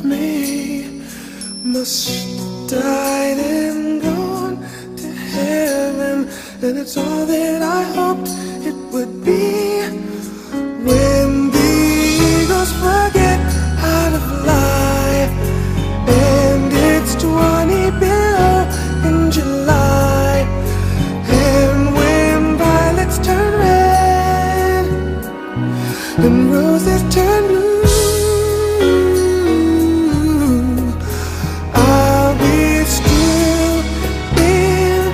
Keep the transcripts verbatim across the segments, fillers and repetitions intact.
me must have died and gone to heaven, and it's all that I hoped it would be. When the eagles forget how to fly, and it's twenty below in July, and when violets turn red, and roses turn blue, I'll be still in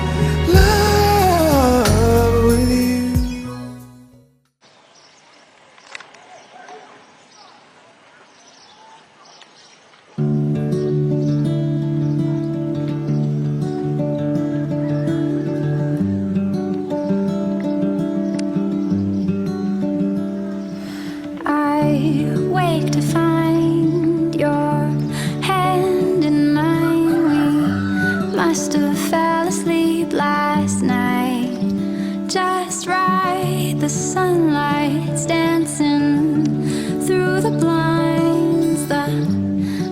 love with you. I wake to find your hand in mine. We must have fell asleep last night. Just right, the sunlight's dancing through the blinds. The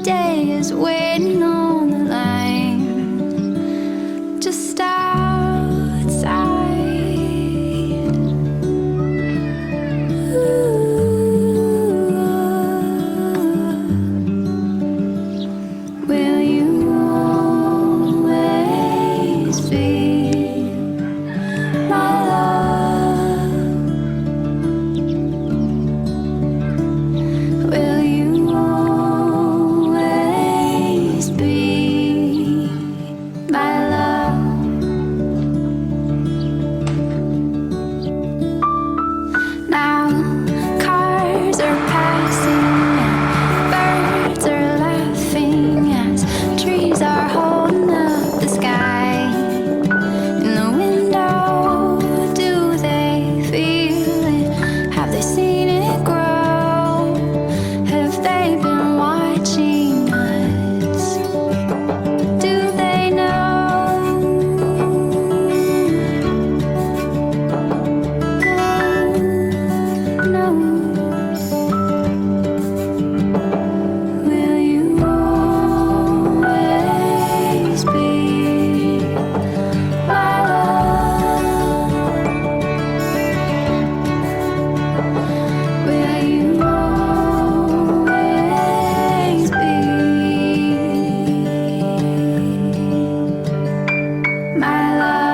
day is waiting on the line, just outside. Ooh. Will you always be my love? Will you always be my love? Now cars are passing and birds are laughing as trees are holding up the sky. In the window, do they feel it? Have they seen it grow? Have they been watching us? Do they know? No. Will you always be my love? Will you always be my love?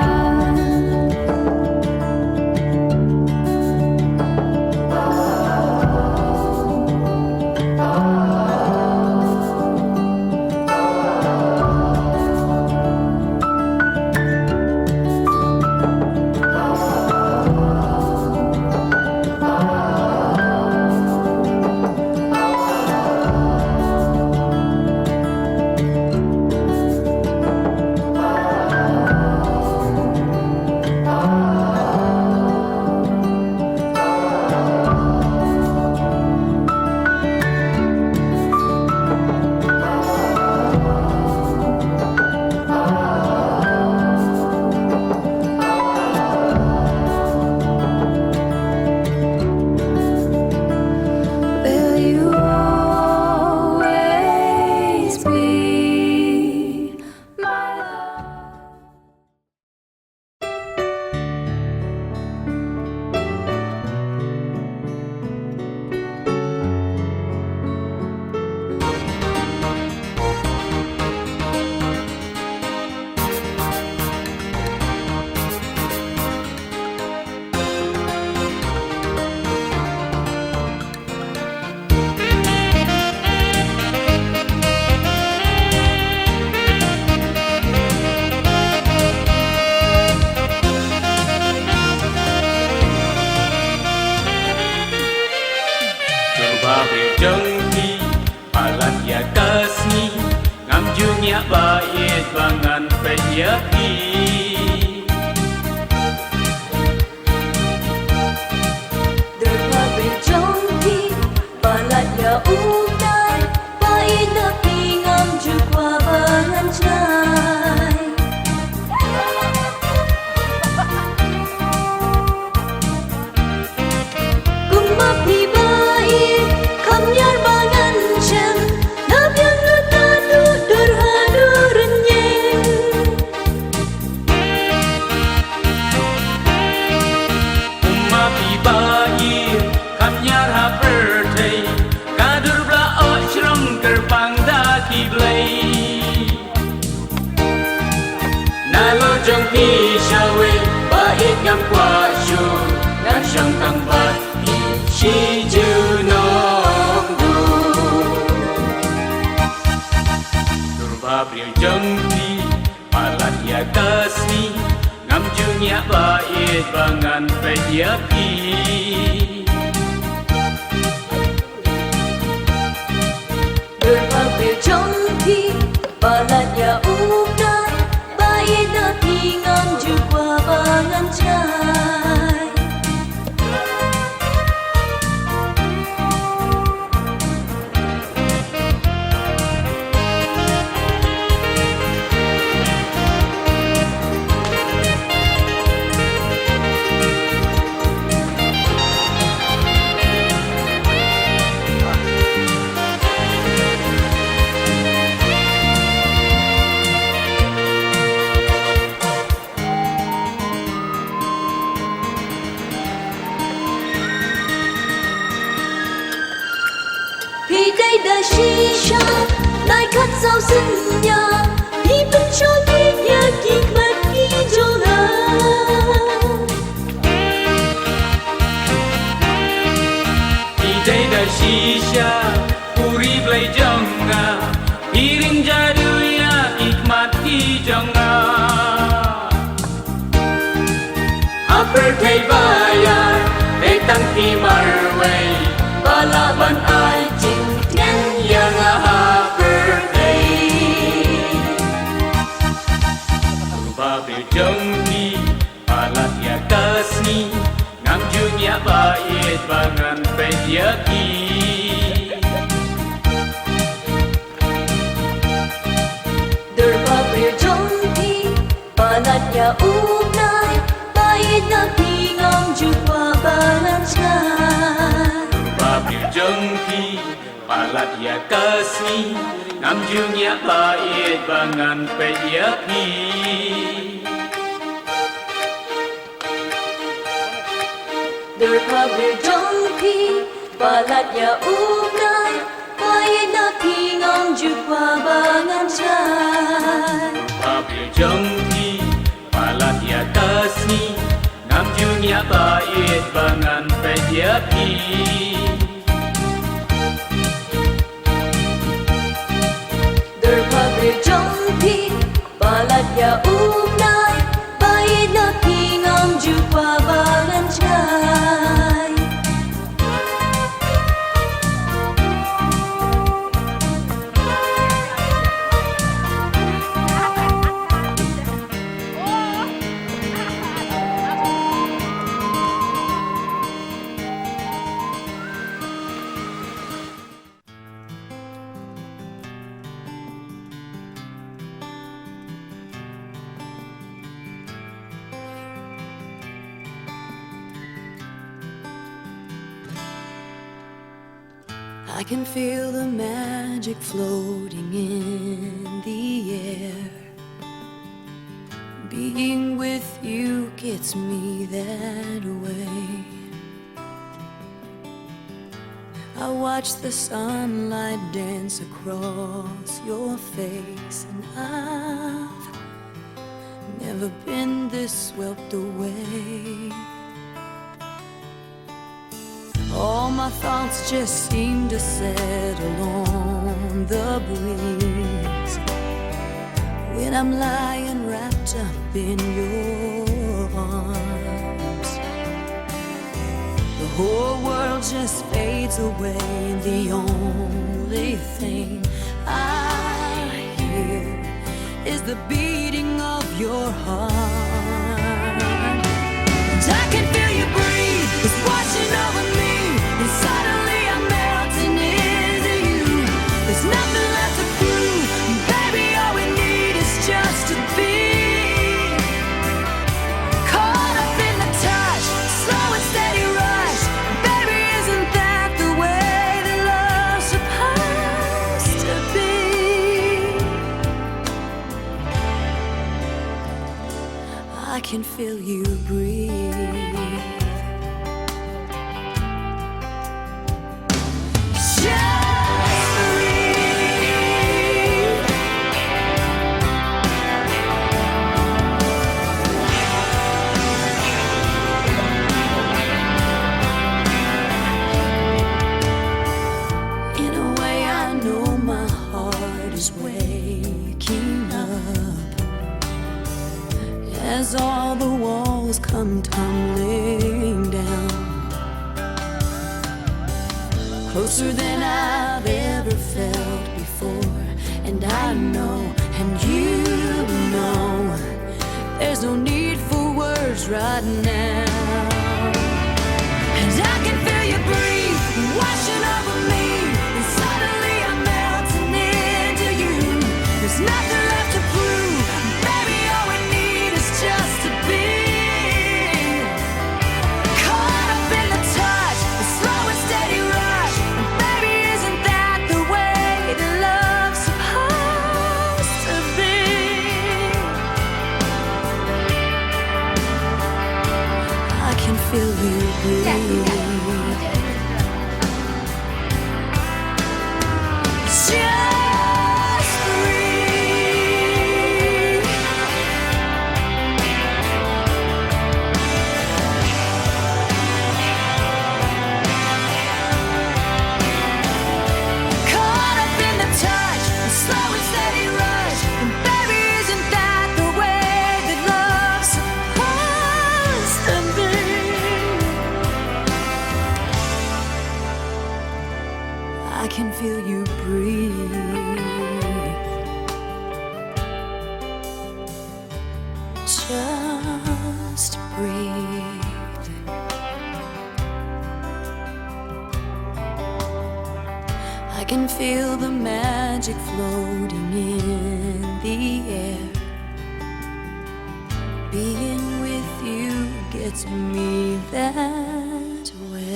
Will you always be my love? Sngewbha briew jong ngi, palat ïa ka sngi, ngam ju ngiah ba ïeit ba ngan peit ïa phi. Sngewbha briew jong ngi, palat ïa u tai, ba ïeit na phi ngam ju kwah ba ngan shai. Kumba phi ba ïeit, kham ïar ba ngan shem, na phi Hi shawei ba ïeit ngam kwah shuh, ngan shong tang bad phi shi junom. Dur ba briew jong phi, palat ïa ka sngi, ngam ju ngiah ba ïeit ba ngan peit ïa phi. Dur ba briew jong phi, palat ïa u Blei, ba ïeit na phi ngam ju kwah ba ngan shai. Phi dei da shisha, lai khatsaw synñia, phi pynshong ïa ki khmat ki jong nga. Phi dei da shisha, u ri Blei jong nga, phi ring jaduh ïa ki khmat ki jong nga. Ha pyrthei ba ïar, dei tang phi marwei, ba lah ban ai jingtngen ïa nga ha pyrthei. Ba briew jong phi, palat ïa ka sngi, ngam ju ngiah ba ïeit ba ngan peit ïa phi. Dur ba briew jong phi, palat ïa u Blei, ba ïeit na phi ngam ju kwah ba ngan shai. Dur ba briew jong phi, palat ïa ka sngi, ngam ju ngiah ba ïeit ba ngan peit ïa phi. Dur ba briew jong phi, palat ïa u Blei, ba ïeit na phi ngam ju kwah ba ngan shai. Dur ba briew jong phi, palat ïa ka sngi, ngam ju ngiah ba ïeit ba ngan peit ïa phi. Dur ba briew jong phi, palat ïa u Blei, ba ïeit na phi ngam ju kwah ba ngan shai. I can feel the magic floating in the air. Being with you gets me that way. I watch the sunlight dance across your face, and I've never been this swept away. All my thoughts just seem to settle on the breeze when I'm lying wrapped up in your arms. The whole world just fades away. The only thing I hear is the beating of your heart. And I can feel your breeze is washing over me, and suddenly I'm melting into you. There's nothing left to prove, baby. All we need is just to be caught up in the touch, slow and steady rush. Baby, isn't that the way that love's supposed to be? I can feel you breathe. Just breathe. is waking up as all the walls come tumbling down. Closer than I've ever felt before. And I know, and you know, there's no need for words right now. And I can feel your breath washing over me, and suddenly I'm melting into you. There's nothing left to prove, baby, all we need is just to be. Caught up in the touch, the slow and steady rush. And baby, isn't that the way that love's supposed to be? I can feel you breathe. Just breathe. Caught up in the touch, the slow and steady rush. And baby, isn't that the way that love's supposed to be? I can feel you breathe. Just breathe. I can feel the magic floating in the air. Being with you gets me that way.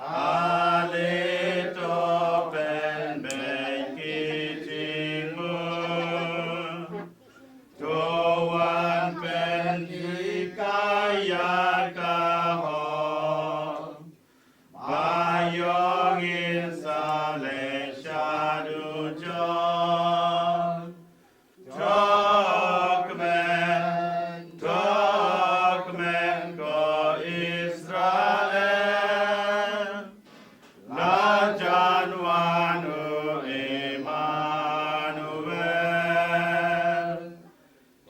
Ale to pynbeit ki jingmut, to wan pynhikai ïa ka hok. Ba ïoh ngin sa leit sha dujok. To kmen, to kmen ko Israel. La jan wan u Emmanuel.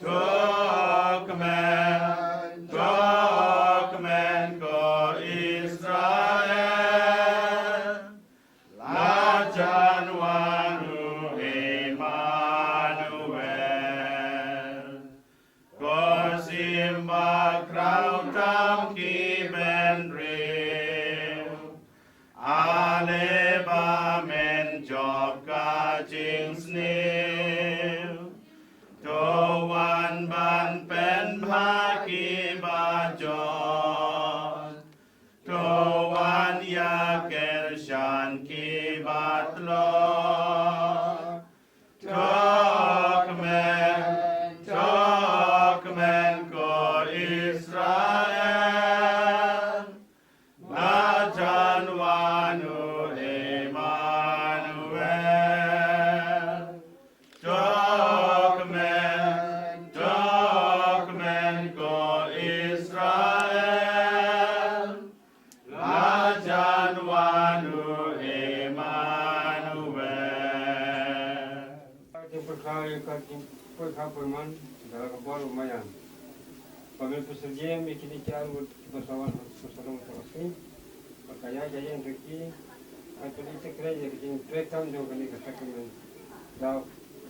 To kmen, to kmen ko Israel. La jan wan u Emmanuel. Ko shim ba khraw tam ki bynriew. Ale ba men jop ka jingsniew. To wan ban pynbha ki ba jot. To wan ïa kyrshan ki ba tlot. To kmen, to kmen ko Israel. La jan wan u Emmanuel. To kmen, to kmen ko Israel. La jan wan u Emmanuel. Ka jingpyrkhat, ka jingpyrkhat pyrman da la ka bor u mayan. Ba men pynsaphriang ïa kine ki arngut kiba sa wan ha ka sngi. Bad ka ïaid ka ïeng jong ki, ai pynleit kyrkieh ïa ka jingtrei kam jong kane ka sakramen. Da u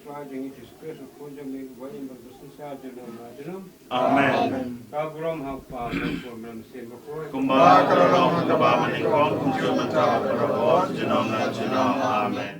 Trai jong ngi Jisu Khrist, u Khun jong me, uba im bad uba synshar junom la junom. Amen. Ka burom ha u Kpa, ha u Khun, ha u Mynsiem Bakhuid. Kumba ka la long ha kaba nyngkong, kumjuh mynta, baroh por, junom la junom. Amen.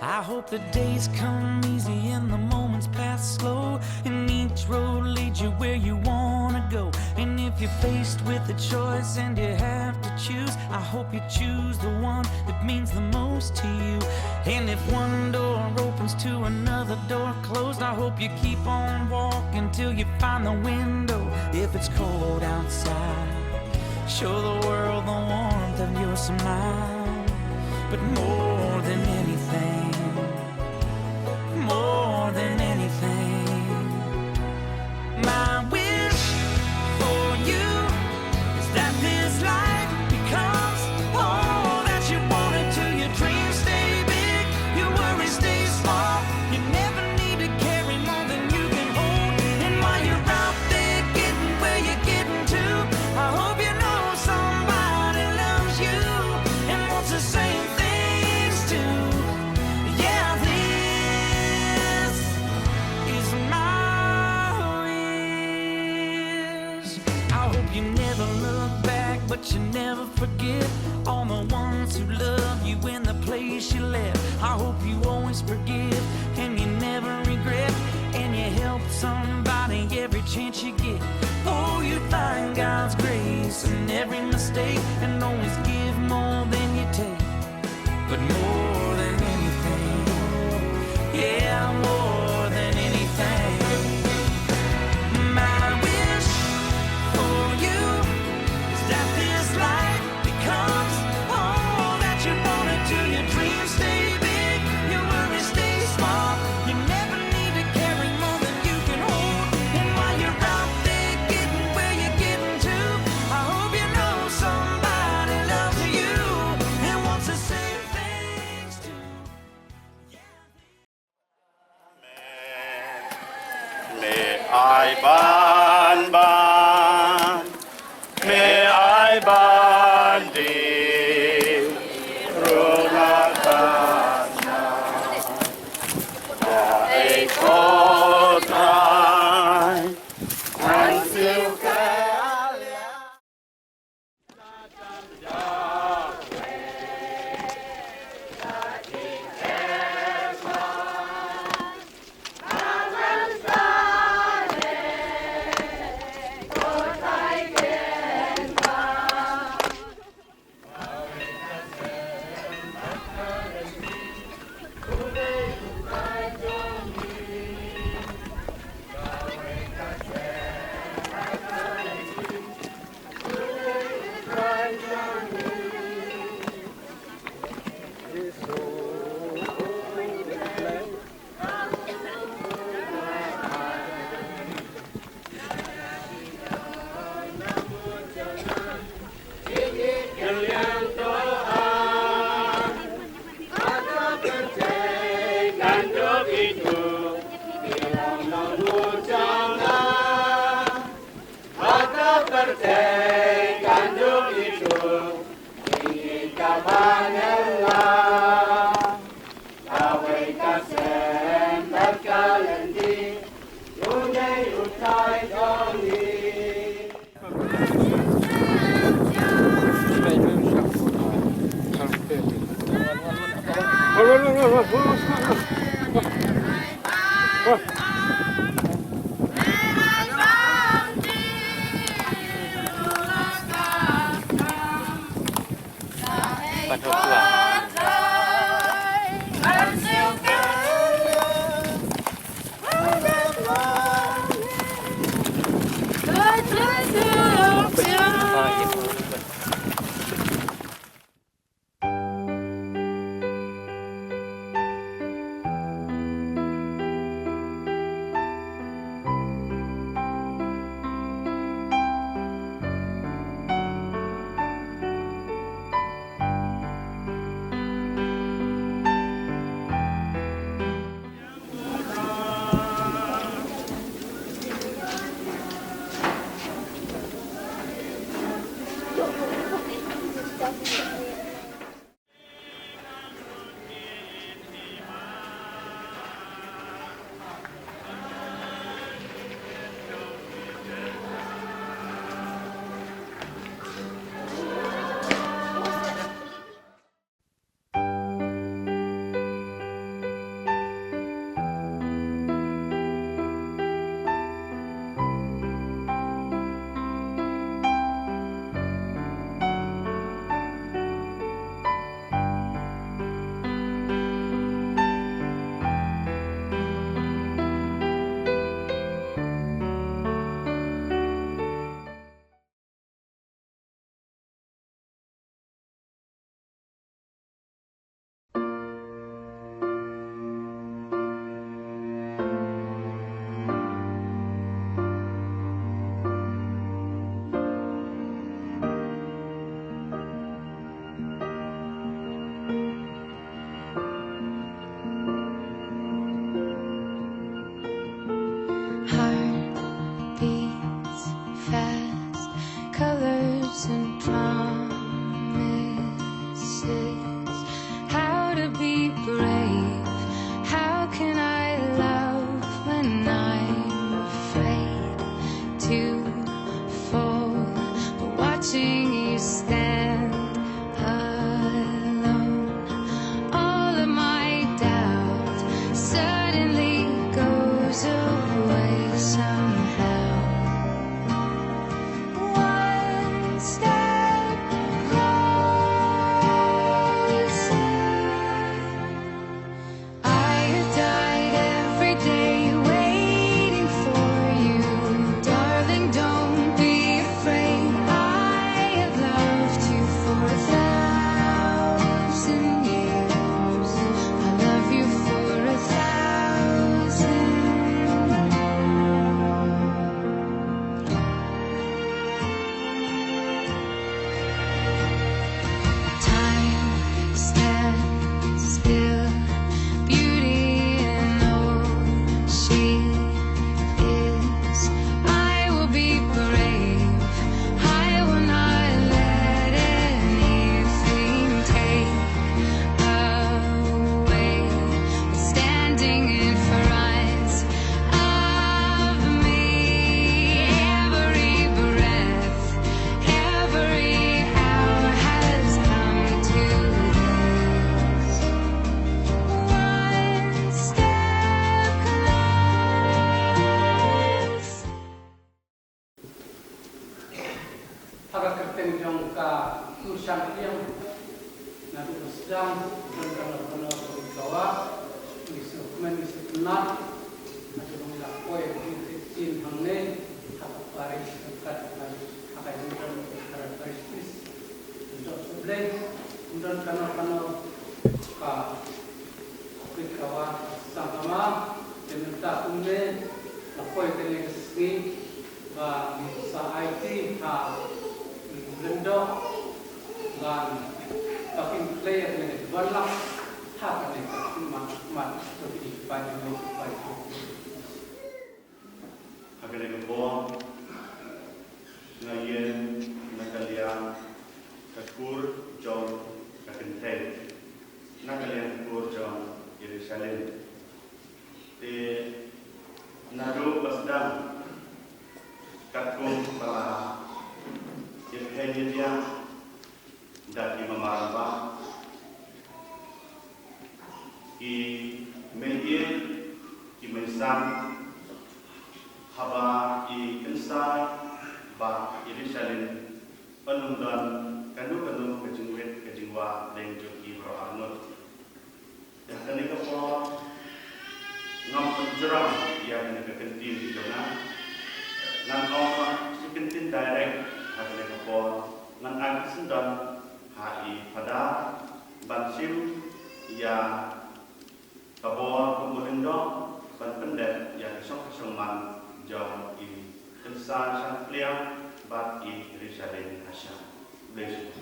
I hope the days come easy and the moments pass slow, and each road leads you where you wanna go. And if If you're faced with a choice and you have to choose, I hope you choose the one that means the most to you. And if one door opens to another door closed, I hope you keep on walking till you find the window. If it's cold outside, show the world the warmth of your smile. But more than anything, more than anything, my wish for you is that this life becomes all that you want it to. Your dreams stay big, your worries stay small. You never need to carry more than you can hold. And while you're out there getting where you're getting to, I hope you know somebody loves you and wants the same things too. Yeah, this is my wish. I hope you never look back, but you never forget all the ones who love you and the place you left. I hope you always forgive and you never regret, and you help somebody every chance you get. Oh, you find God's grace in every mistake and always give more than you take. But more than anything, yeah, more than anything, my wish for you is that this life becomes all that you want it to. Your dreams stay big, your worries stay small. You never need to carry more than you can hold. And while you're out there getting where you're getting to, I hope you know somebody loves you and wants the same things too. Me ai ban ban, me ai ban di, runa kana, ai ko trai, an siu ka alia. and promises. How to be brave? How can I love when I'm afraid to fall? Watching you stand alone, all of my doubt suddenly goes away somehow. One step closer. I have died every day waiting for you. Darling, don't be afraid. I have loved you for a thousand years. I love you for a thousand more. Time stands still, beauty in all she is. I will be brave, I will not let anything take away. Standing in front of me, every breath, every hour has come to this. One step closer. Ha ka kyrteng jong ka Kynrad Shangpliang, naduh ba sdang, don ka nongpynïaid ka wah, ngi sngewkmen ngi sngewtynnat, haduh ba ngi la poi, ngi ktien hangne, ha ka parish, ha ka, ha ka jingdon, ha ka parish priest, don ka Blei, don ka nongpynïaid ka Pyrkhat ka wah sangkama, te mynta kumne, la poi kane ka sngi, ba sa aiti ha i Lyngdoh, ban ka pynklei ïa kane ka ban lak, ha kane ka khmat, khmat, to ki pai, ki pai, ki pai. Ha kane ka por, nga ïeng na ka liang ka kur jong ka kynthei, na ka liang ka kur jong Jerusalem. Te naduh ba sdang katkum ba la ïakynduh ïa da ki mama rangbah, ki mei ïeit, ki mei sam, haba i kynsai bad i Jerusalem, ym don kano kano ka jingwit ka jingwah deng jong ki baroh arngut. Ïa kane ka por, ngam pynjrong ïa kane ka kyntien jong nga. Ngan ong sa ka kyntien direct ha kane ka por. Ngan ai ka syndon ha i Phadar ban shim ïa ka bor kum u lyngdoh ban pyndep ïa ka shong ka shong man jong i Kynsai Shangpliang bad i Jerusalem Hasha. Bless you.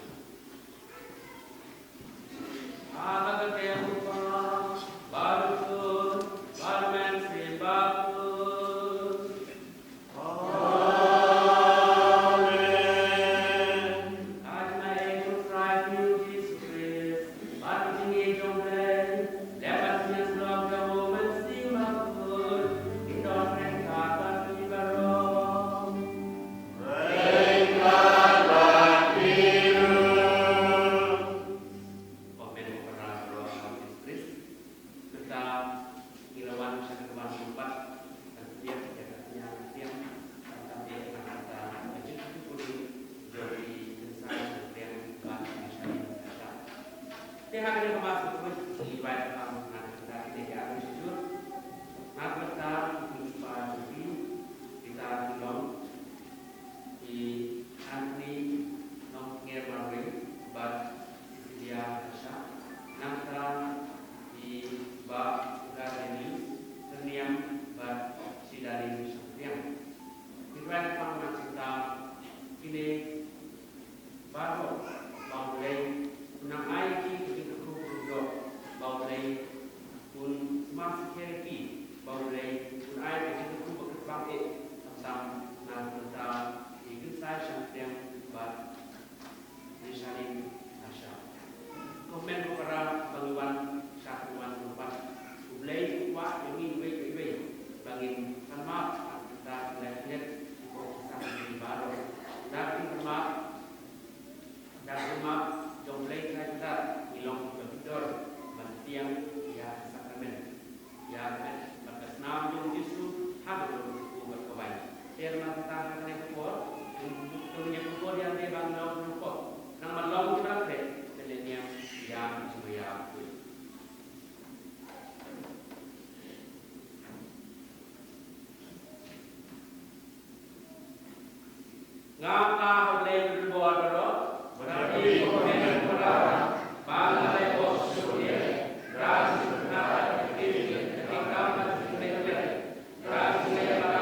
Mynta ngi la wan sha kaba sngewbha ban pdiang ïa ka pdiang pdiang ban pdiang ïa ka kata ka jingkyrkhu jong i Kynsai Shangpliang bad i Mynsiem Bakhuid. Te ha kane ka por sngewbha ngi bai ka kam na ka kine ki arngut sha jur. Na ka bynta ki kpa jong ki, kita ki long i Anthony Nongkngemarwei bad Cecilia Hasha, nangta i Bah Gardenius Tyrniang bad Shidalin Shangpliang. Ngi kyrpad na ka bynta kine baroh ba U Blei un nang ai ïa ki ka jingkyrkhu, Kan long rukom, nang man long rukom kre, kene niam, ïa, ïa, ïa. Nga nga ha Blei Rebor Baroh, Rebor Baroh, ba nga leh bok shuh ïa, da shuh na, da shuh na, da shuh na, da shuh na,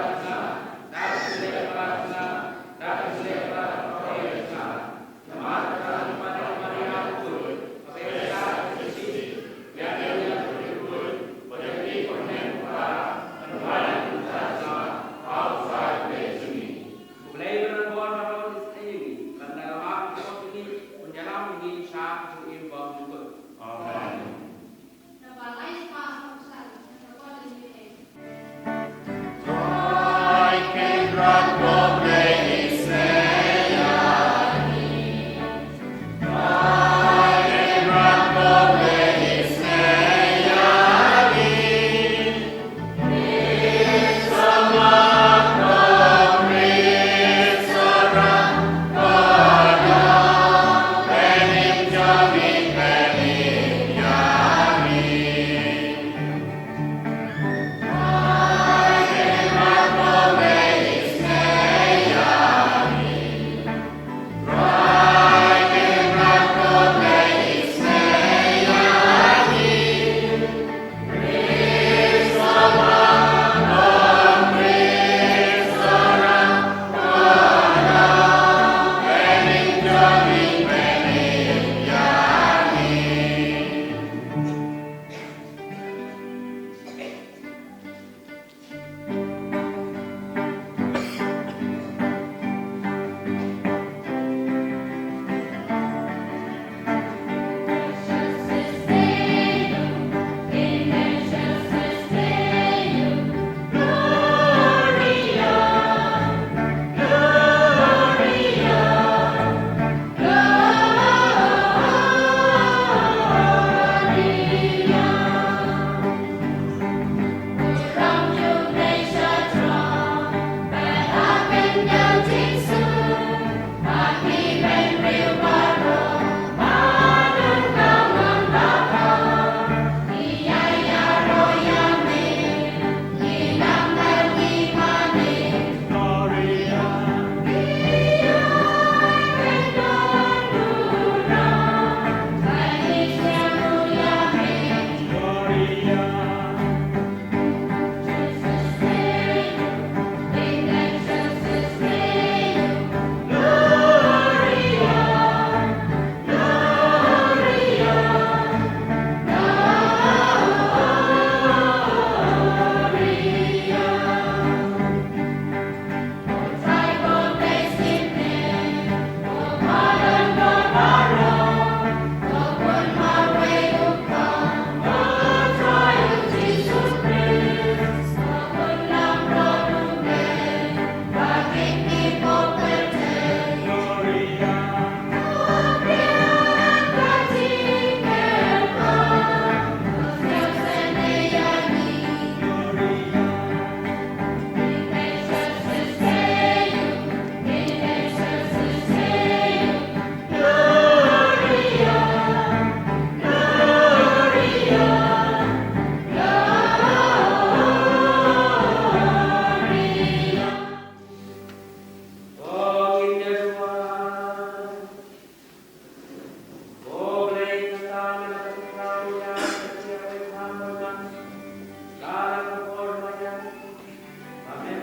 Amen.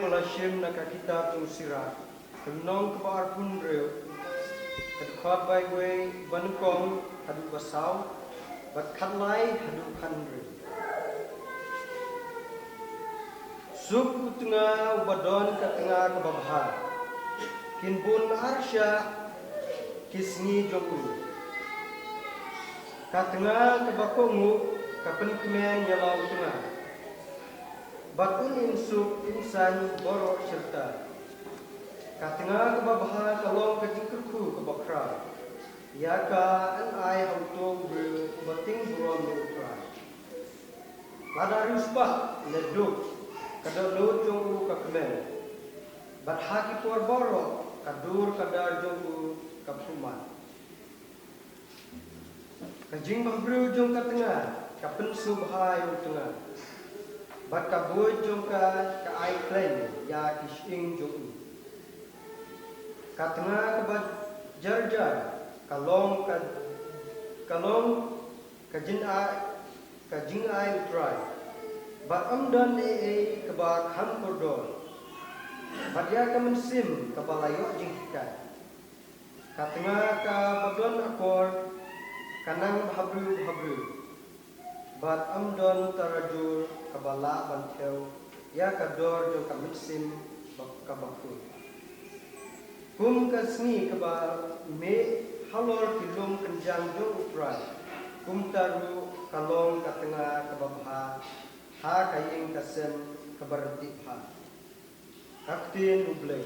Ba la shim na ka kitab jong u Sirach, ka lynnong kaba arphew hynriew, ka dkhot ba wei, ba nyngkong haduh ba saw, bad khatlai haduh khathynriew. Suk u tnga uba don ka tnga kaba bha, Kin bun arshah ki sngi jong u. Ka tnga kaba kohnguh ka pynkmen ïa la u tnga, bad un im suk im saiñ baroh shirta. Ka tnga kaba bha ka long ka jingkyrkhu kaba khraw. Ïa ka yn ai ha uto u briew uba tieng burom ïa u Trai. Lada riewspah ne duk, ka dohnud jong u ka kmen, bad ha ki por baroh ka dur ka dar jong u ka phuhmat. Ka jingbhabriew jong ka tnga ka pynsngewbha ïa u tnga, bad ka buit jong ka ka ai khlaiñ ïa ki shyieng jong u. Ka tnga kaba jarjar ka long ka, ka long ka jingai, ka jingai u Trai, bad ym don ei ei kaba kham kordor. Bad ïa ka mynsiem kaba la ïoh jinghikai. Ka tnga kaba don akor ka nang bhabriew bhabriew, bad ym don tarajur kaba lah ban thew ïa ka dor jong ka mynsiem ba, kaba khuid. Kum ka sngi kaba mih halor ki lum kynjang jong u Trai, kumta ruh ka long ka tnga kaba bha ha ka ïing ka sem kaba ryntih bha. Ka ktien U Blei.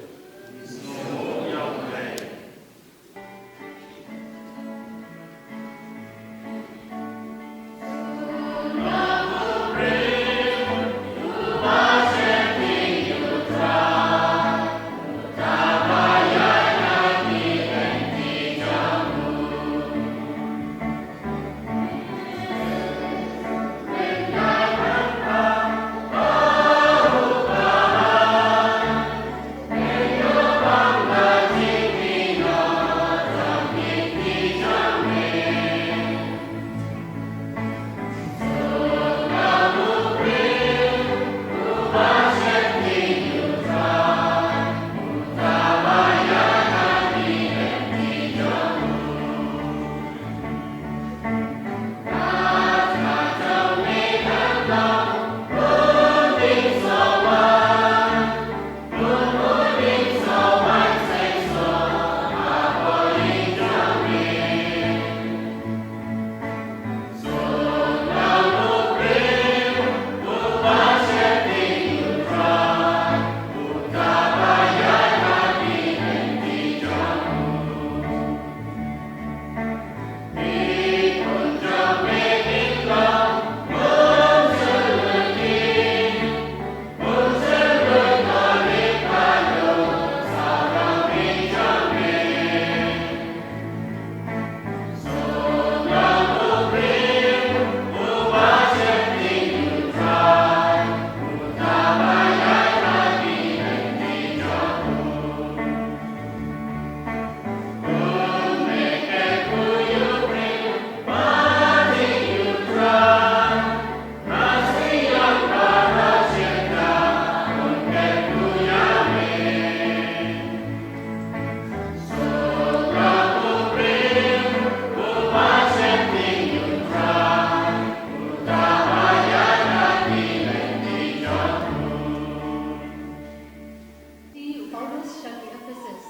Ti u Paulus sha ki Ephesus.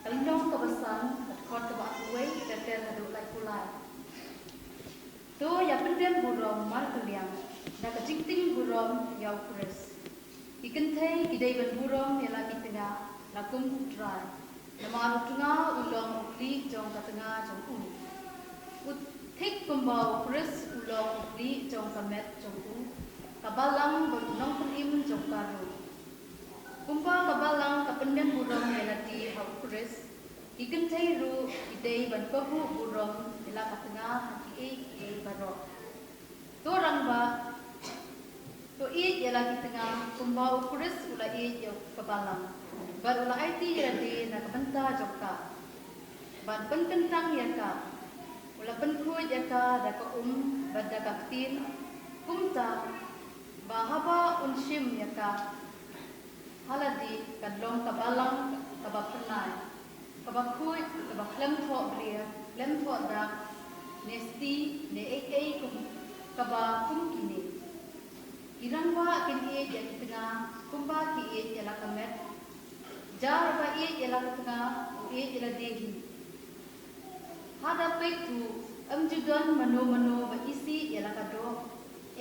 Ka lynnong kaba san, ka dkhot kaba arphew wei, ka ter haduh laiphew lai. To ïa pyndem burom markylliang da ka jingtieng burom ïa u Khrist. Ki kynthei ki dei ban burom ïa la ki tnga la kum u Trai. Namar u tnga u long u khlieh jong ka tnga jong u. U thik kumba u Khrist u long u khlieh jong ka met jong u, ka balang bad u nongpynim jong ka ruh. Kumba ka balang ka pyndem burom ïa lade ha u Khrist, ki kynthei ruh ki dei ban kohnguh burom ïa la ka tnga ha kiei kiei baroh. To rangbah, to ïeit ïa la ki tnga kumba u Khrist u la ïeit ïa ka balang, bad u la aiti ïa lade na ka bynta jong ka, ban pynkyntang ïa ka. U la pynkhuid ïa ka da ka um bad da ka ktien, kumta ba haba un shim ïa ka ha lade kan long ka balang kaba phyrnai, kaba khuid, kaba khlem thoh bria, khlem thoh dak, ne sti, ne ei ei kum, kaba kum kine. Ki rangbah kin ïeit ïa ki tnga kumba ki ïeit ïa la ka met, Jar ba ïeit ïa la ka tnga, u ïeit ïa lade hi. Haba peit thuh, ym ju don mano mano ba isih ïa la ka doh.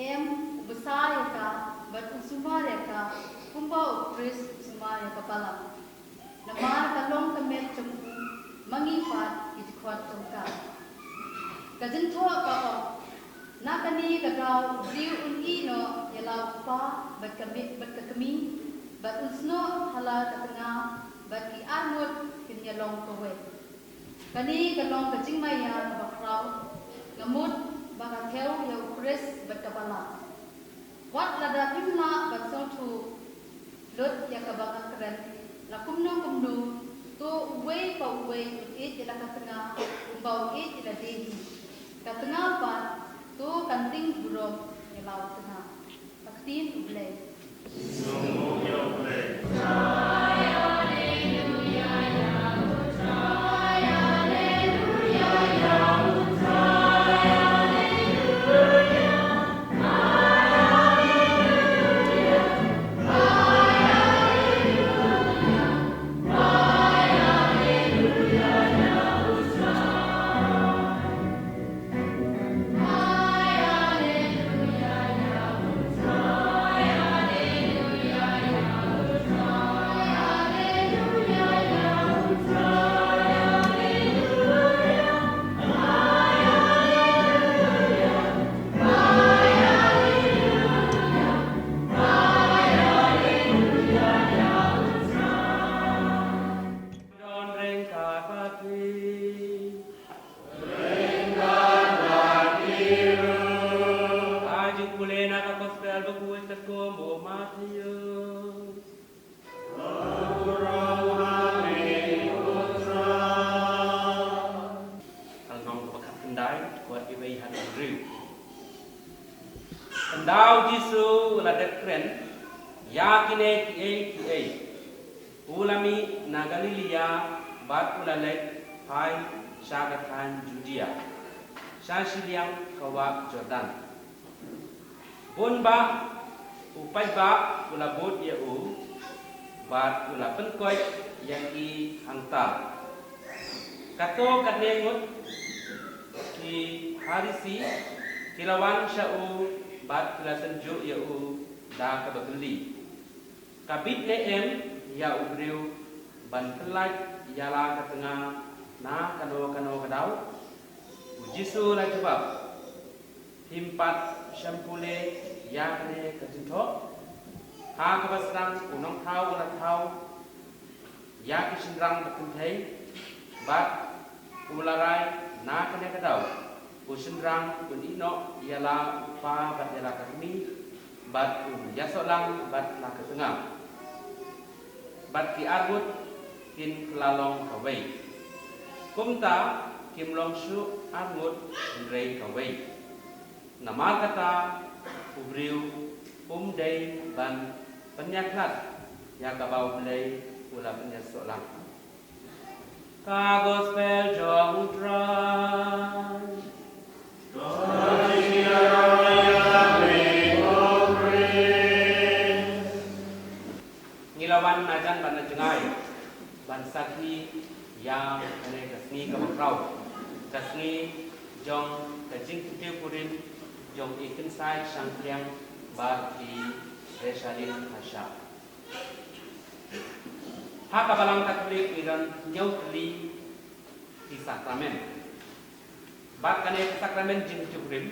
Em, u bsa ïa ka, bad u sumar ïa ka, kumba u Khrist u sumar ïa ka balang. Namar ka long ka met jong u, ma ngi pat ki dkhot jong ka. Ka jingthoh ka ong, na kane ka daw u briew un ïehnoh ïa la u kpa bad ka me-, bad ka kmie, bad un snoh ha la ka tnga, bad ki arngut kin ïalong kawei. Kane ka long ka jingmaïa kaba khraw, nga mut ba ka thew ïa u Khrist bad ka balang. Wat lada phim lah ban sngewthuh lut ïa kaba nga kren, la kumno kumno, to uwei pa uwei un ïeit ïa la ka tnga, kumba u ïeit ïa lade hi. Ka tnga pat, to kan tieng burom ïa la u tnga. Ka ktien U Blei. Don reng ka pati. Ka jingpule na ka gospel ba khuid katkum u Mathaios. Ka lynnong kaba khatkhyndai, dkhot wei haduh hynriew. Ynda u Jisu u la dep kren ïa kine kiei kiei, u la mih na Galilaia bad u la leit phai sha ka thaiñ Judia, sha shiliang ka wah Jordan. Bun bah u paidbah u la bud ïa u, bad u la pynkoit ïa ki hangta. Kato katne ngut ki Pharisi ki la wan sha u, bad ki la synjuh ïa u da kaba kylli, ka bit ne em ïa u briew ban pyllait ïa la ka tnga na kano kano ka daw? U Jisu u la jubab, phim pat shym pule ïa kane ka jingthoh, ha kaba sdang u nongthaw u la thaw ïa ki shynrang bad kynthei, bad u la rai na kane ka daw, u shynrang un ïehnoh ïa la u kpa bad ïa la ka kmie, bad un ïasoh lang bad la ka tnga, bad ki arngut kin kylla long kawei. Kumta kim long shuh arngut hynrei kawei. Namar kata u briew um dei ban pynïakhlad ïa kaba U Blei u la pynïasoh lang. Ka gospel jong U Trai. Ngi la wan na jan bad na jngai ban sakhi ïa kane ka sngi kaba khraw, ka sngi jong ka jingkyntiew kurim jong i Kynsai Shangpliang bad i Resaling Hasha. Ha ka Balang Katholik ngi don hynñiew tylli ki sakramen. Bad kane ka sakramen jingkyntiew kurim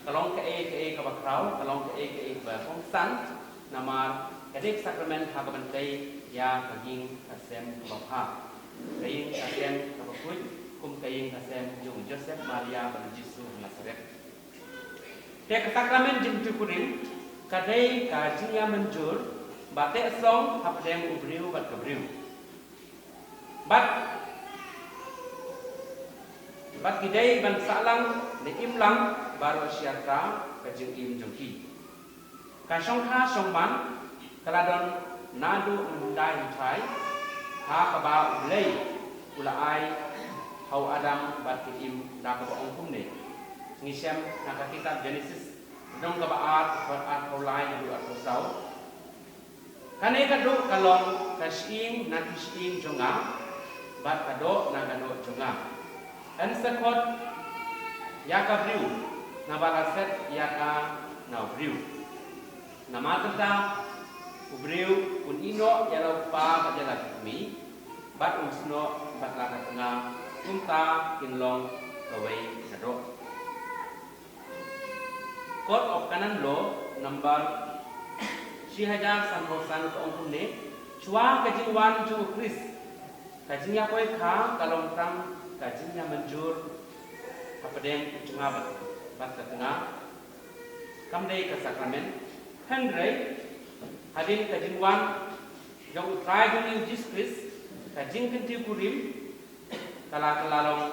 ka long kaei kaei kaba khraw, ka long kaei kaei kaba kongsan, namar kane ka sakramen ha kaba tei ïa ka ïing ka sem kaba bha, ka ïing ka sem kaba khuid, kum ka ïing ka sem jong u Joseph, Maria bad u Jisu ha Nasareth. Te ka sakramen jingkyntiew kurim ka dei ka jingïamynjur ba teh song hapdeng u briew bad ka briew. Bad, bad ki dei ban sah lang ne im lang baroh shi ïa ka jingim jong ki. Ka shongkha shongman ka la don naduh mynta hynrei, ha kaba U Blei u la ai ha u Adam bad ka Im da kaba ong kumne. Ngi shem na ka kitab Genesis, lynnong kaba ar, dkhot arphew lai haduh arphew saw. Kane ka doh ka long ka shyieng na ki shyieng jong nga, bad ka doh na ka doh jong nga. Yn sa khot ïa ka briew, naba la set ïa ka na u briew. Namar kata, u briew un ïehnoh ïa la u kpa bad ïa la ka kmie, bad un snoh bad la ka tnga, kumta kin long kawei ka doh. Code of Canon Law number shi hajar sanphew san ka ong kumne, shuwa ka jingwan jong u Khrist, ka jingïapoikha ka long tang ka jingïamynjur hapdeng u tnga bad, bad ka tnga, kam dei ka sakramen. Hynrei hadien ka jingwan jong u Trai jong ngi u Jisu Khrist, ka jingkyntiew kurim ka la, ka la long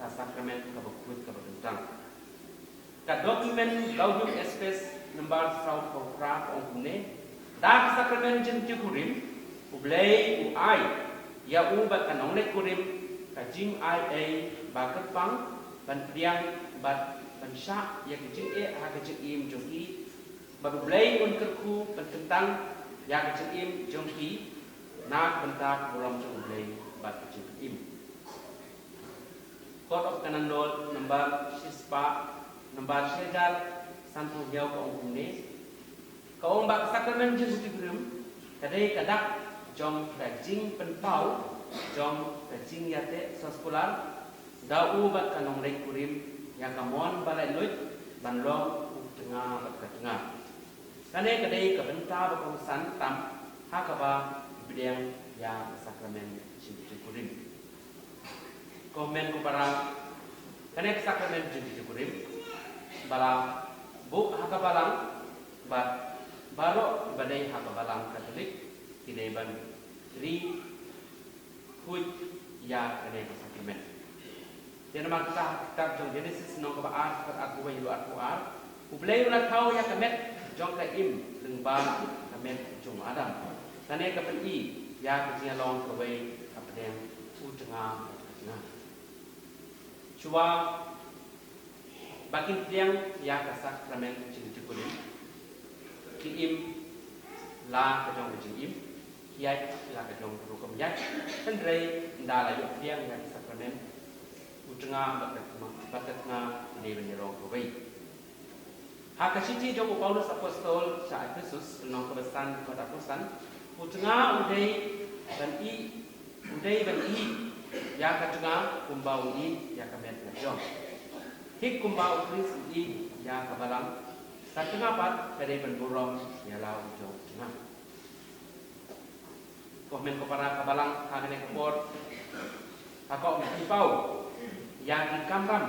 ka sakramen kaba khuid kaba kyntang. Ka document Gaudium et Spes number saw phew phra ka ong kumne, da ka sakramen jingkyntiew kurim, U Blei u ai ïa u bad ka nongleit kurim ka jingai ei ba kyrpang ban pdiang bad ban shah ïa ka jingeh ha ka jingim jong ki, bad U Blei un kyrkhu ban kyntang ïa ka jingim jong ki na ka bynta ka burom jong U Blei bad ka jingim. Code of Canon Law number shispah, number shi hajar sanphew hynñiew ka ong kumne. Ka ong ba ka sakramen jingkyntiew kurim ka dei ka dak jong ka jingpynpaw jong ka jingïateh soskular da u bad ka nongleit kurim ïa ka mon ba laitluid ban long u tnga bad ka tnga. Kane ka dei ka bynta ba kongsan tam ha kaba pdiang ïa ka sakramen jingkyntiew kurim. Ko hynmen ko para, kane ka sakramen jingkyntiew kurim ba la buh ha ka balang, bad baroh ba dei ha ka balang Katholik ki dei ban ri khuid ïa kane ka sakramen. Te namar kata ha ka kitab jong Genesis lynnong kaba ar, dkhot arphew wei haduh arphew ar, U Blei u la thaw ïa ka met jong ka Im lyngba ka met jong u Adam. Kane ka pyni ïa ka jingïalong kawei hapdeng u tnga bad ka tnga. Shuwa ba kin pdiang ïa ka sakramen jingkyntiew kurim, ki im la ka jong ka jingim, ki ïaid la ka jong ka rukom ïaid. Hynrei ynda la ïoh pdiang ïa ka sakramen, u tnga bad ka tnga, bad ka tnga ki dei ban ïalong kawei. Ha ka shithi jong u Paulus Apostol sha Ephesus, lynnong kaba san, dkhot arphew san, u tnga u dei ban ïeh, u dei ban ïeh ïa ka tnga kumba u ïeh ïa ka met la jong. Thik kumba u Khrist u ïeh ïa ka balang, ka tnga pat ka dei ban burom ïa la u jong u tnga. Ko hynmen ko para, ka balang ha kane ka por ka ong pynpaw ïa ki kamram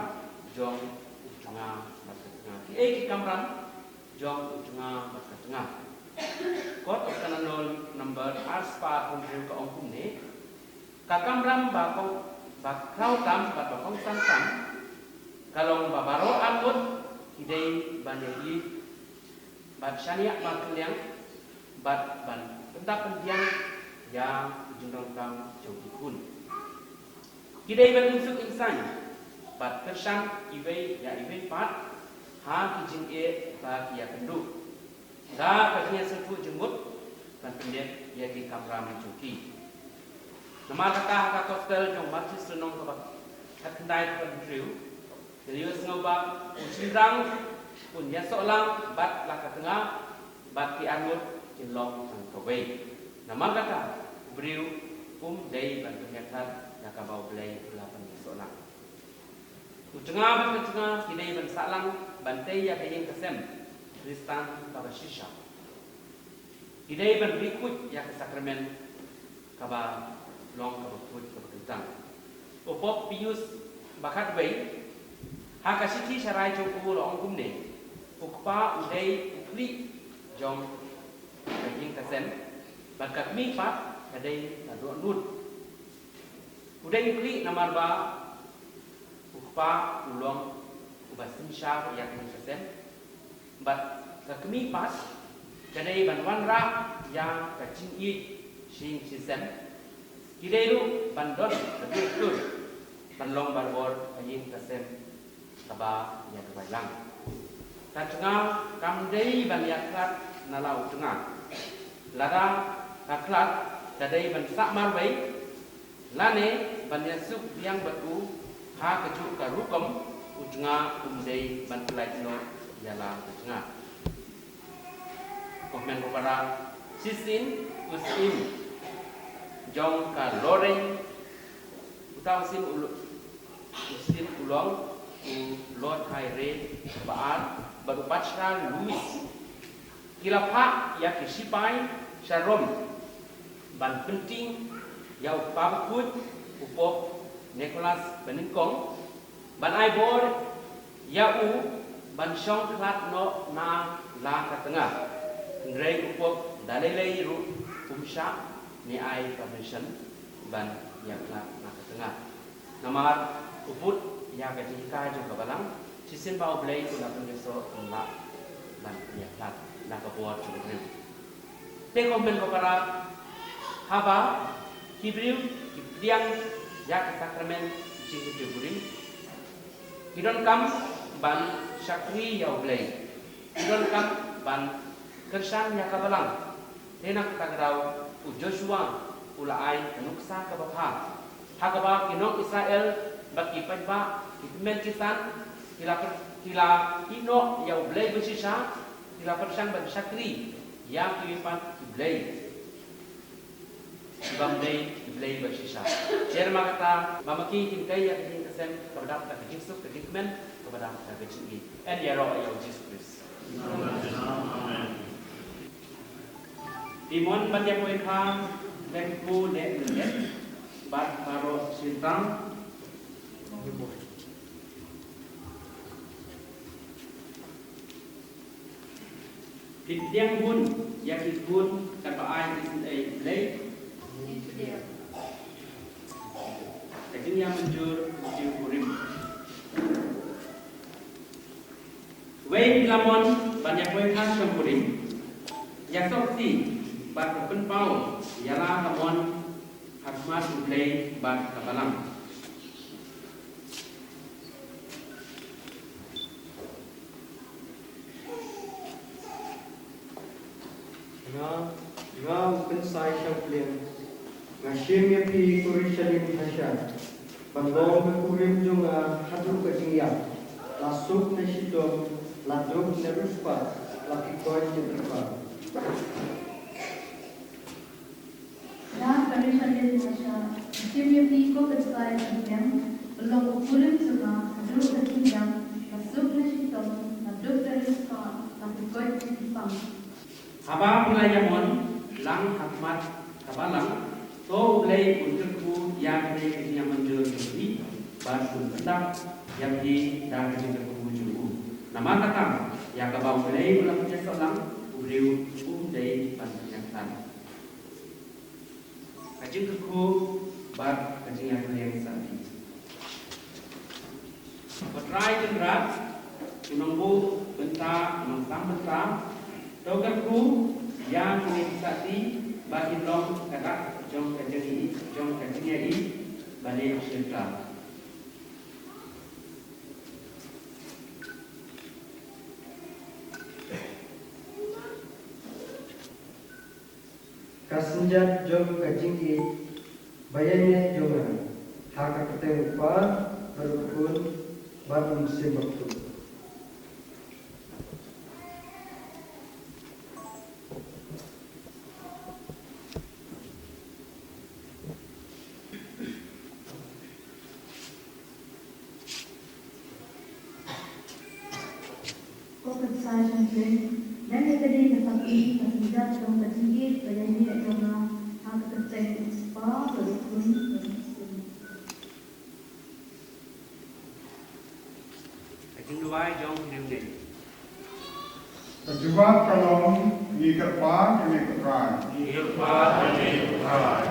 jong u tnga bad ka tnga. Kiei ki kamram jong u tnga bad ka tnga? Code of Canon Law number arspah hynriew ka ong kumne, ka kamram ba kong, ba khraw tam bad ba kongsan tam ka long ba baroh arngut ki dei ban ïa ïeh bad shaniah markylliang bad ban pyndap pynbiang ïa ki jingdonkam jong ki khun. Ki dei ban imsuk imsaiñ bad kyrshan iwei ïa iwei pat ha ki jingeh ba ki ïakynduh, da ka jingïasngewthuh jingmut ban pyndep ïa ki kamram jong ki. Namar kata ha ka Gospel jong u Mathaios lynnong kaba khatkhyndai, dkhot hynriew, ngi ïohsngew ba u shynrang un ïasoh lang bad la ka tnga, bad ki arngut kin long tang kawei. Namar kata u briew um dei ban pynïakhlad ïa kaba U Blei u la pynïasoh lang. U tnga bad ka tnga ki dei ban sah lang ban tei ïa ka ïing ka sem Khristan kaba shisha. Ki dei ban ri khuid ïa ka sakramen kaba long kaba khuid kaba kyntang. U Pope Pius ba khatwei ha ka shithi sharai jong u la ong kumne, u kpa u dei u khlieh jong ka ïing ka sem, bad ka kmie pat ka dei ka dohnud. U dei u khlieh namar ba u kpa u long uba synshar ïa ka ïing ka sem, bad ka kmie pat ka dei ban wanrah ïa ka jingïeit shi ïing shi sem. Ki dei ruh ban don ka jingïeit ban long barabor ka ïing ka sem kaba ïa duwai lang. Ka tnga kam dei ban ïakhlad na la u tnga. Lada ka khlad ka dei ban sah marwei, lane ban ïasuk biang bad u ha kajuh ka rukom, u jnga um dei ban pyllait noh ïa la ka jnga. Ko hynmen ko para, shisien u syiem jong ka loreng, uta u syiem u lo-, u syiem u long u Lord High Rey ba ar bad u Patriarch Louis. Ki la phah ïa ki shipai sha Rome ban pynting ïa u kpa bakhuid, u Pope Nicholas banyngkong, ban ai bor ïa u ban shong khlad noh na la ka tnga. Hynrei u Pope da lei lei ruh um shah ne ai permission ban ïa khlad na ka tnga. Namar u bud ïa ka jinghikai jong ka balang, shisien ba U Blei u la pynïasoh, um lah ban ïa khlad na ka bor jong u briew. Te ko hynmen ko para, haba ki briew ki pdiang ïa ka sakramen jingkyntiew kurim, ki donkam ban shakri ïa U Blei, ki donkam ban kyrshan ïa ka balang. Te na kata ka daw u Joshua u la ai ka nuksa kaba bha, ha kaba ki nong Israel bad ki paidbah, ki tymmen ki san, ki la pyn-, ki la ïehnoh ïa U Blei ba shisha, ki la pyrshang ban shakri ïa kiwei pat ki blei bym dei U Blei ba shisha. Te namar kata, ba ma ki kin kei ïa ka jingïaseng kaba dap da ka jingsuk, ka jingkmen kaba dap da ka jingïeit. Yn ïaroh ïa U Jisu Khrist. Amen. Phi mon ban ïa poi kha, lem ku ne lem bad baroh shitang. Phi pdiang bun ïa ki khun, kat ba ai isynei U Blei. Ka jingïamynjur jingkurim. Wei phi la mon ban ïa poi kha shongkurim, ïa sopti bad ka pynpaw ïa la ka mon ha khmat U Blei bad ka balang. Nga, nga u kynsai shangpliang, nga shim ïa phi ko ri Shalim Hasha ban long ka kurim jong nga haduh ka jingïap, la suk ne shitom, la duk ne riewspah, la phi koit ne phi pang. Nga ka ri Shalim Hasha, nga shim ïa phi ko kynsai shangpliang, ban long ka kurim jong nga haduh ka jingïap, la suk ne shitom, la duk ne riewspah, la phi koit ne phi pang. Haba phi la ïamon lang ha khmat ka balang, to U Blei un kyrkhu ïa kane ka jingïamynjur jong phi bad un pyndap ïa phi da ka jingkyrkhu jong u. Namar kata, ïa kaba U Blei u la pynïasoh lang, u briew um dei ban pynïakhlad. Ka jingkyrkhu bad ka jingïakynduh sa. Ko Trai Kynrad, u nongbuh bynta, u nongsam bynta, to kyrkhu ïa kine ki sahti ba kin long ka dak jong ka jingïeit, jong ka jingïeit ba neh shynrang. Ka synjat jong ka jingïeit ba ïaineh jong nga, ha ka kyrteng U Kpa, bad U Khun, bad U Mynsiem Bakhuid. Ko kynsai shangpliang, leh ïa kane ka sakhi, ka synjat jong ka jingïeit ba ïaineh jong nga, ha ka kyrteng U Kpa, bad U Khun, bad U Mynsiem. Ka jingduwai jong ki riewngeit. Ka jubab ka long, ngi kyrpad ïa me ko Trai. Ngi kyrpad ïa me ko Trai.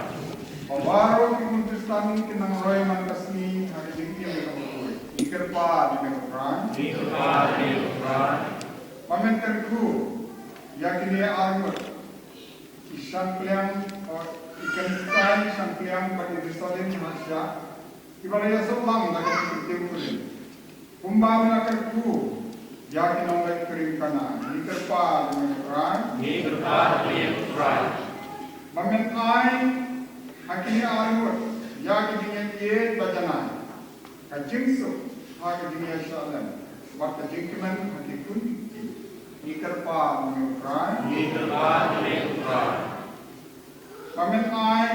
Ba baroh ki khun Khristan kin nang roi man ka sngi ha ka jingim kaba khuid. Ngi kyrpad ïa me ko Trai. Ngi kyrpad ïa me ko Trai. Ba men kyrkhu ïa kine arngut, i shangpliang, o, i kynsai shangpliang bad i ri Salim Hasha, kiba la ïasoh lang da ka jingkyntiew kurim, kumba me la kyrkhu ïa ki nongleit kurim Kana. Ngi kyrpad ïa me ko Trai. Ngi kyrpad ïa me ko Trai. Ba men ai ha kine arngut ïa ka jingïaieit ba janai, ka jingsuk ha ka jingïasyllok, bad ka jingkmen ha ki khun ki kti. Ngi kyrpad ïa U Trai. Ngi kyrpad ïa U Trai. Ba men ai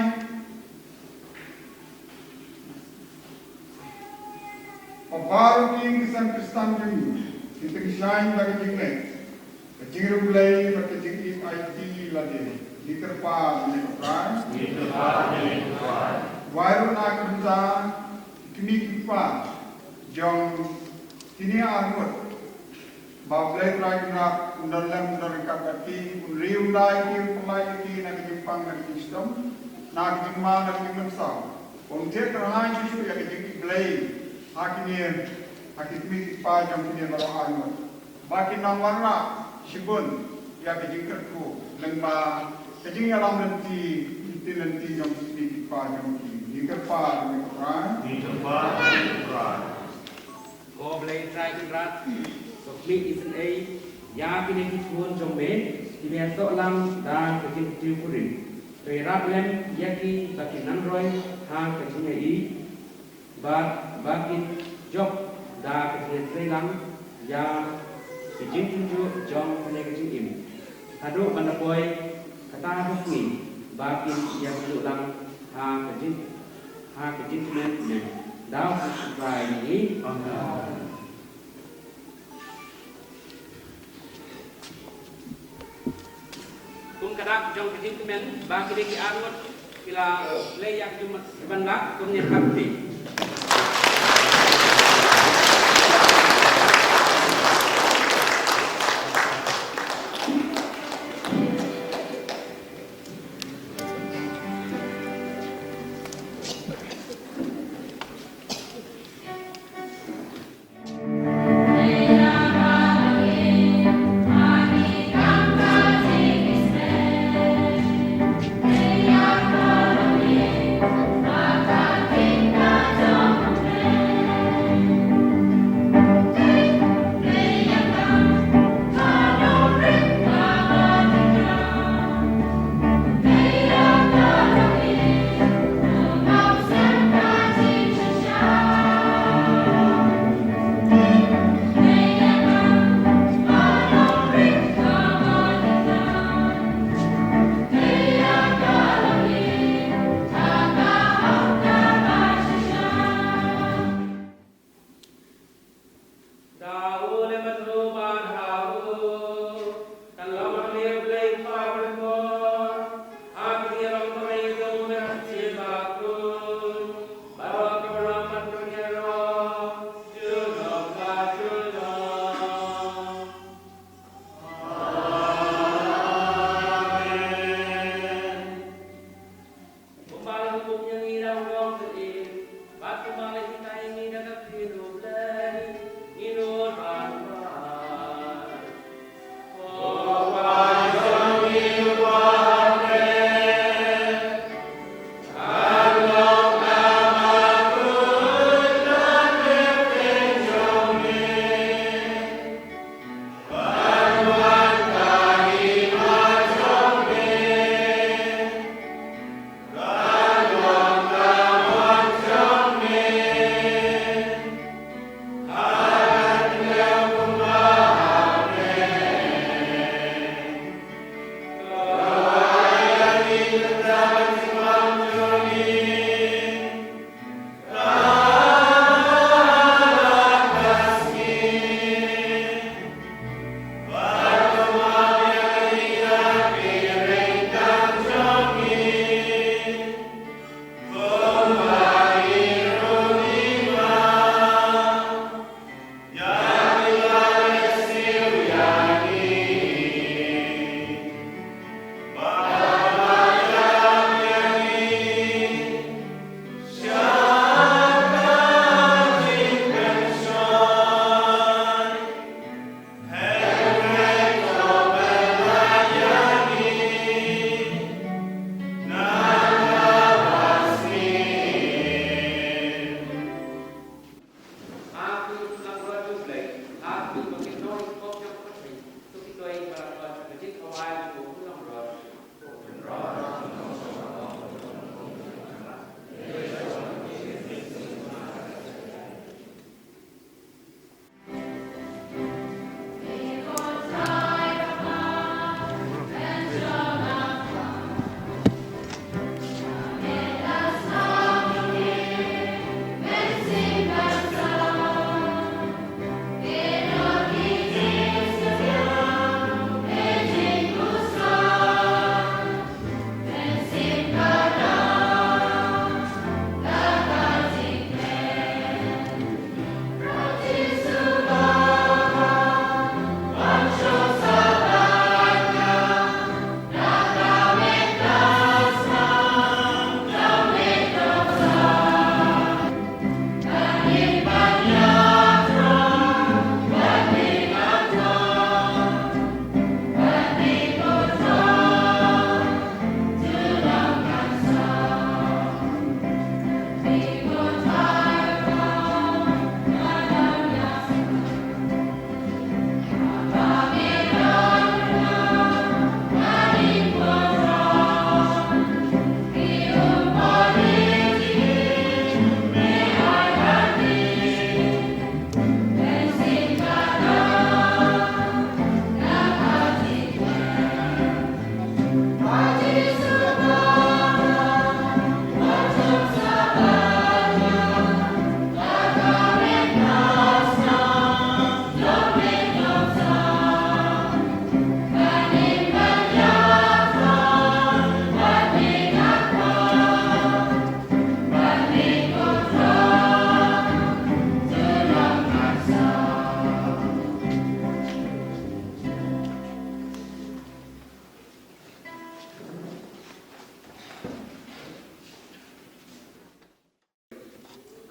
ba baroh ki Khristan Khristan jong ngi kin tyngshaiñ da ka jingngeit, ka jingriewblei bad ka jingïeit aiti lade. Ngi kyrpad ïa U Trai. Ngi kyrpad ïa U Trai. Wai ruh na ka bynta ki kmie ki kpa jong kine arngut, ba U Blei Trai Kynrad un don lem, un don ryngkat bad ki, un riew un dai ki, un pynlait ïa ki na ka jingpang, na ka jingshitom, na ka jingma, na ka jingmynsaw. Un thied kyrhai shuh shuh ïa ka jingïeit Blei ha kine, ha ki kmie ki kpa jong kine baroh arngut, ba kin nang wanrah shibun ïa ka jingkyrkhu lyngba ka jingïalam lynti, lynti lynti jong ki kmie ki kpa jong ki. Ngi kyrpad ïa U Trai. Ngi kyrpad ïa U Trai. Ko Blei Trai Kynrad, to khmih isynei ïa kine ki khun jong me kiba ïasoh lang da ka jingtiew kurim. To ïarap lem ïa ki ba kin nang roi ha ka jingïaid, bad ba kin jop da ka jingïatreilang ïa ka jingtynjuh jong kane ka jingim, haduh ban da poi kata ka sngi ba kin ïakynduh lang ha ka jing, ha ka jingkmen ne. Da U Khrist U Trai jong ngi. Amen. Kum ka dak jong ka jingkmen ba kine ki arngut ki la leh ïa ka jingmut ban lak kum ne ka kti.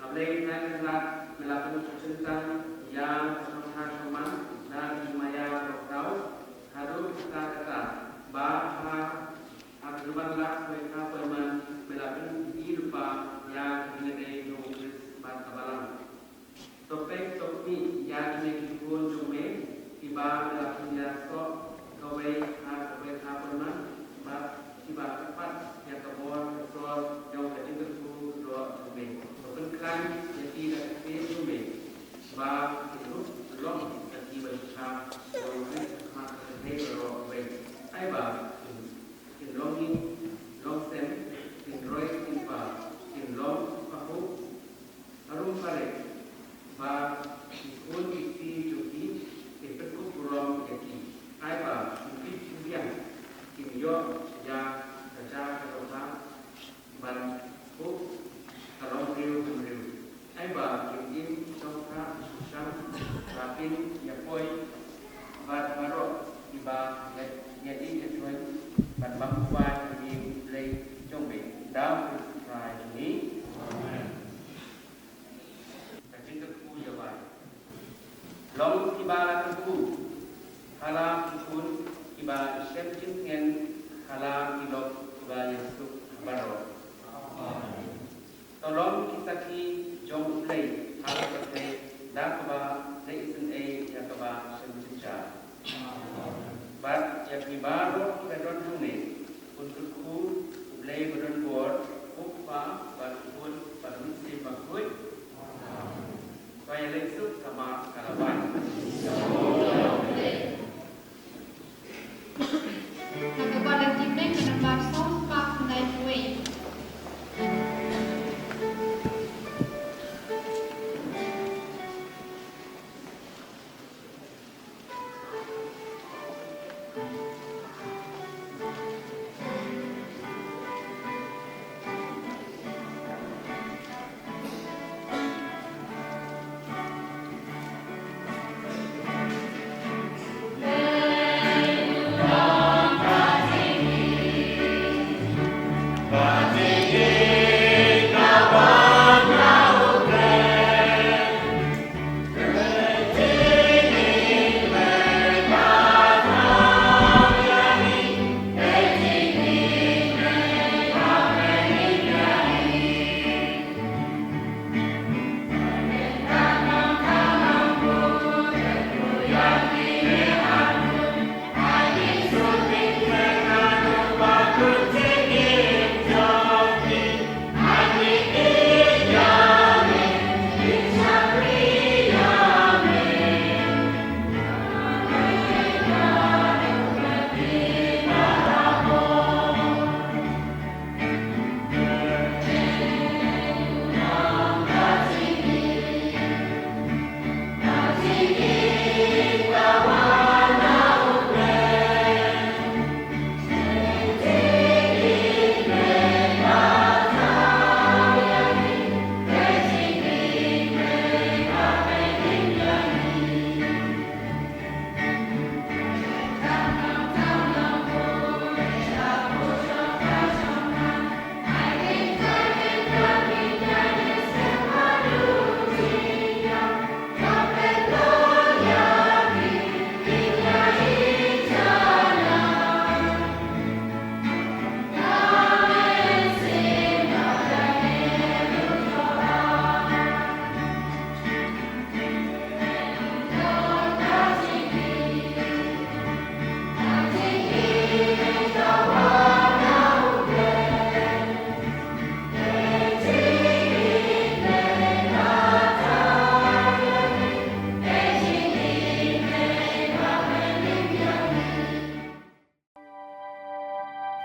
A Blei, na ka kyrteng me la pynkyntang ïa ka sngewthuh sngewman na ka jingmaïa baroh kawei, haduh katta katta ba ha ka jingwan la poi kha poi man me la pynïoh lypa ïa ka jingïadei jong u Khrist bad ka balang. To peit to khmih ïa kine ki khun jong me kiba me la pynïasoh kawei ha kawei ha pynman bad kiba kyrpad ïa ka bor ka sor jong ka jingkyrkhu doh jong me. To pynkhlaiñ ïa ki da ka ktien jong me ba kin long ka kiba shisha jong ka khmat ka kynthei baroh kawei. Ai ba kin long ïing long sem, kin roi kin pa, kin long pahuh harum pare, ba ki khun ki kti jong ki kin pynkup burom ïa ki. Ai ba kin peit kin biang, kin ïoh ïa ka ja ka dohkha ban kup ka longbriew hynriew. Ai ba kin im shongkha shushang, ba kin ïa poi bad baroh kiba ïa ïa ïa join ban bam kwai ïa ki Blei jong me. Da u Khrist Trai jong ngi. Amen. Ka jingkyrkhu ïa wai. Long kiba la kyrkhu ha la ki khun kiba shem jingtngen ha la ki lok kiba ïasuk ha baroh. To long ki sakhi jong U Blei ha ka pyrthei da kaba leh isynei ïa kaba shem jynjar. Bad ïa phi baroh kiba don hangne, un kyrkhu U Blei ba don bor, U Kpa bad U Khun bad U Mynsiem Bakhuid. Ba ïa leit suk ka Mass ka la wan. Naka ba leit tipmeng ka nambar saw spah khyndai phew wei.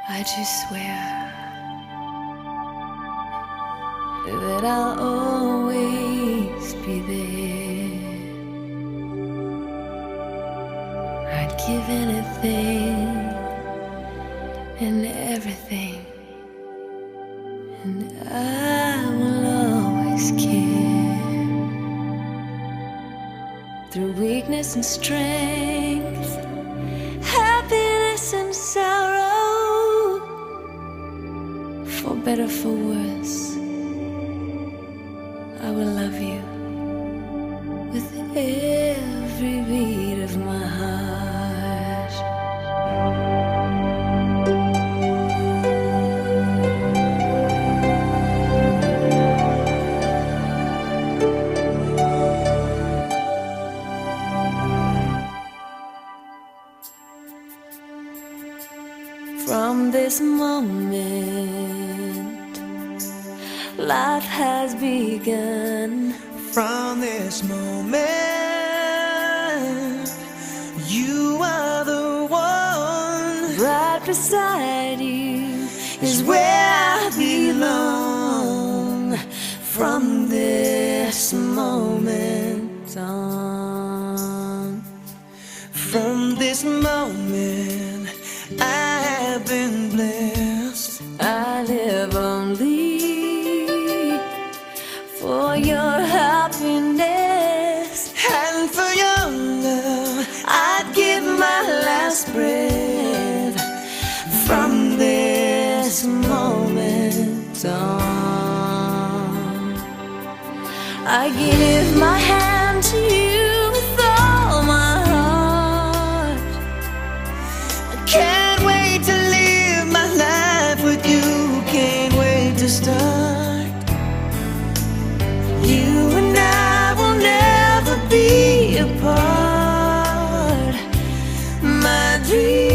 I just swear that I'll always be there. I'd give anything and everything, and I will always care. Through weakness and strength, happiness and sorrow, for better, for worse, I Moment, life has begun. From this moment, you are the one. Right beside you is where I belong. From this moment on. From this moment, I have been blessed. I live only for your happiness and for your love. I'd give my last breath from this moment on. I give my hand to you with all my heart. I can't wait to live my life with you. Can't wait to start. You and I will never be apart. My dream.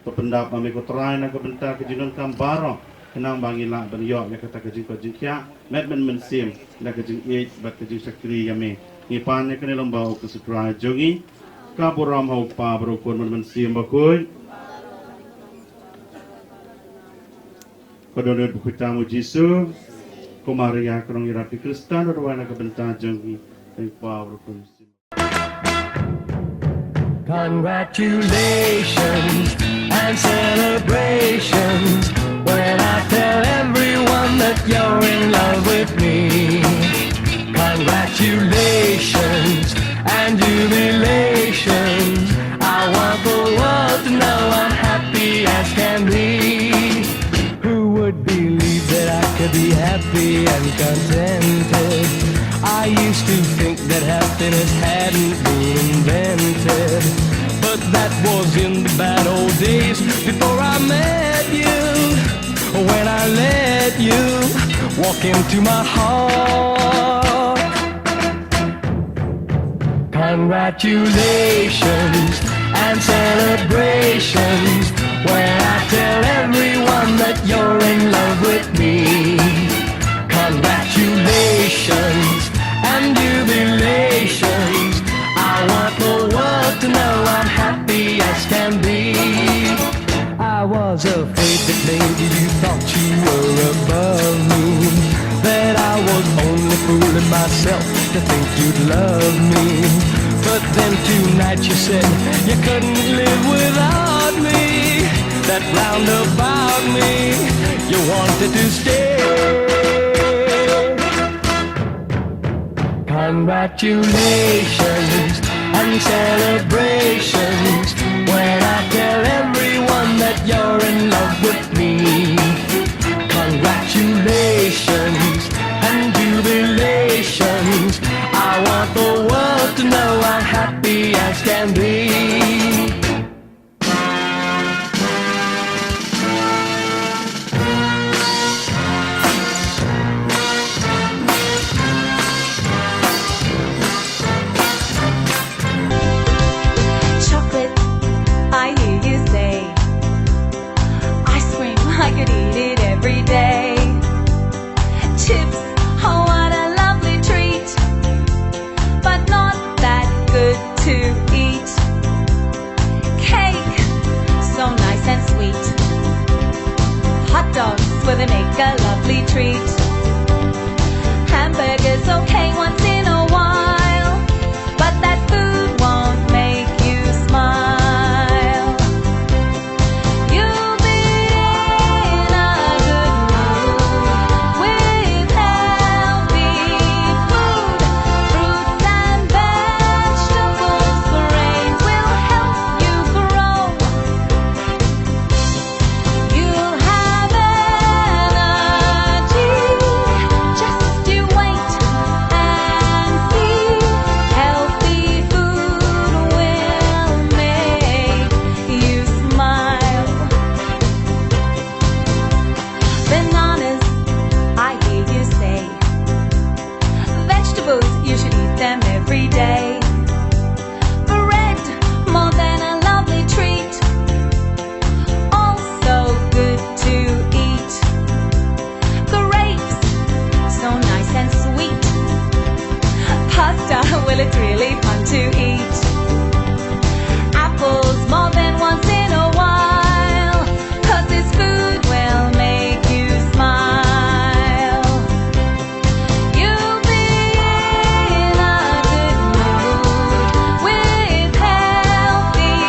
To pyndap ma me ko Trai na ka bynta ka jingdonkam baroh, khnang ba ngi lah ban ïoh ïa kata ka jingkoit jingkhiah, met bad mynsiem, da ka jingïeit bad ka jingshakri ïa me. Ngi pan ïa kane lyngba u Kynrad Trai jong ngi, ka burom ha u Kpa bad u Khun bad u Mynsiem Bakhuid. Ko Dohnud Bakhuid tam u Jisu, ko Maria ka nongïarap ki Khristan, ruh na ka bynta jong ngi, ïa u Kpa bad u Khun. Congratulations and celebrations when I tell everyone that you're in love with me. Congratulations and jubilations. I want the world to know I'm happy as can be. Who would believe that I could be happy and contented? I used to think that happiness hadn't been invented. But that was in the bad old days before I met you. When I let you walk into my heart. Congratulations and celebrations when I tell everyone that you're in love with me. and jubilations. I want the world to know I'm happy as can be. I was afraid that maybe you thought you were above me, that I was only fooling myself to think you'd love me. But then tonight you said you couldn't live without me, that round about me you wanted to stay. Congratulations and celebrations when I tell everyone that you're in love with me. Congratulations and jubilations. I want the world to know I'm happy as can be. Chocolate, I hear you say. Ice cream, I could eat it every day. Chips, oh, what a lovely treat. But not that good to eat. Cake, so nice and sweet. Hot dogs, well, they make a lovely treat. Hamburgers, okay, once in a while, but that food won't make you smile. You'll be in a good mood with healthy food, fruits and vegetables, grains will help you grow. You'll have energy, just you wait and see. Healthy food will make you smile. Bananas, I hear you say. Vegetables, you should eat them every day. Bread, more than a lovely treat. Also good to eat. Grapes, so nice and sweet. Pasta, well, it's really fun to eat. Apples, more than once in a while, 'cause this food will make you smile. You'll be in a good mood with healthy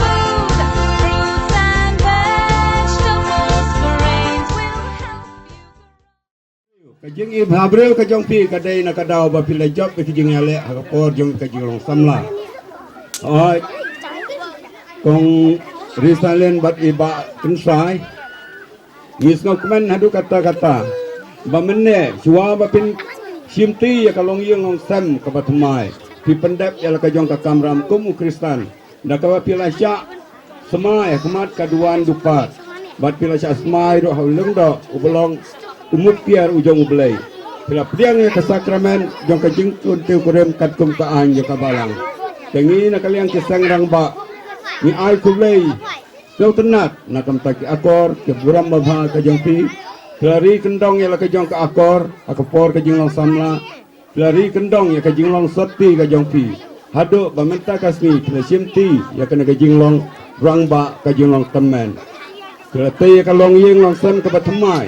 food, fruits and vegetables, grains will help you grow. Ka jingim ha briew ka jong phi ka dei na ka daw ba phi la jop ïa ka jingïaleh ha ka por jong ka jinglong samla. Oi. Kong Risalin bad i Bah Kynsai. Ngi sngewkmen haduh katta katta ba mynne shuwa ba phin shimti ïa ka longïing longsem kaba thymmai, phi pyndep ïa la ka jong ka kamram kum u Khristan, da kaba phi la shah smai ha khmat ka duwan dupat, bad phi la shah smai ruh ha u lyngdoh uba long u muktiar u jong U Blei. Phi la pdiang ïa ka sakramen jong ka jingkuntiew kurim katkum ka aiñ jong ka balang. Te ngi na ka liang ki seng rangbah ngi ai khublei sngewtynnat na ka bynta ki akor ki burom babha ka jong phi. Phi la ri kyndong ïa la ka jong ka akor ha ka por ka jinglong samla. Phi la ri kyndong ïa ka jinglong sotti ka jong phi. Haduh ba mynta ka sngi phi la shimti ïa kane ka jinglong rangbah ka jinglong tymmen. Phi la tei ïa ka longïing longsem kaba thymmai.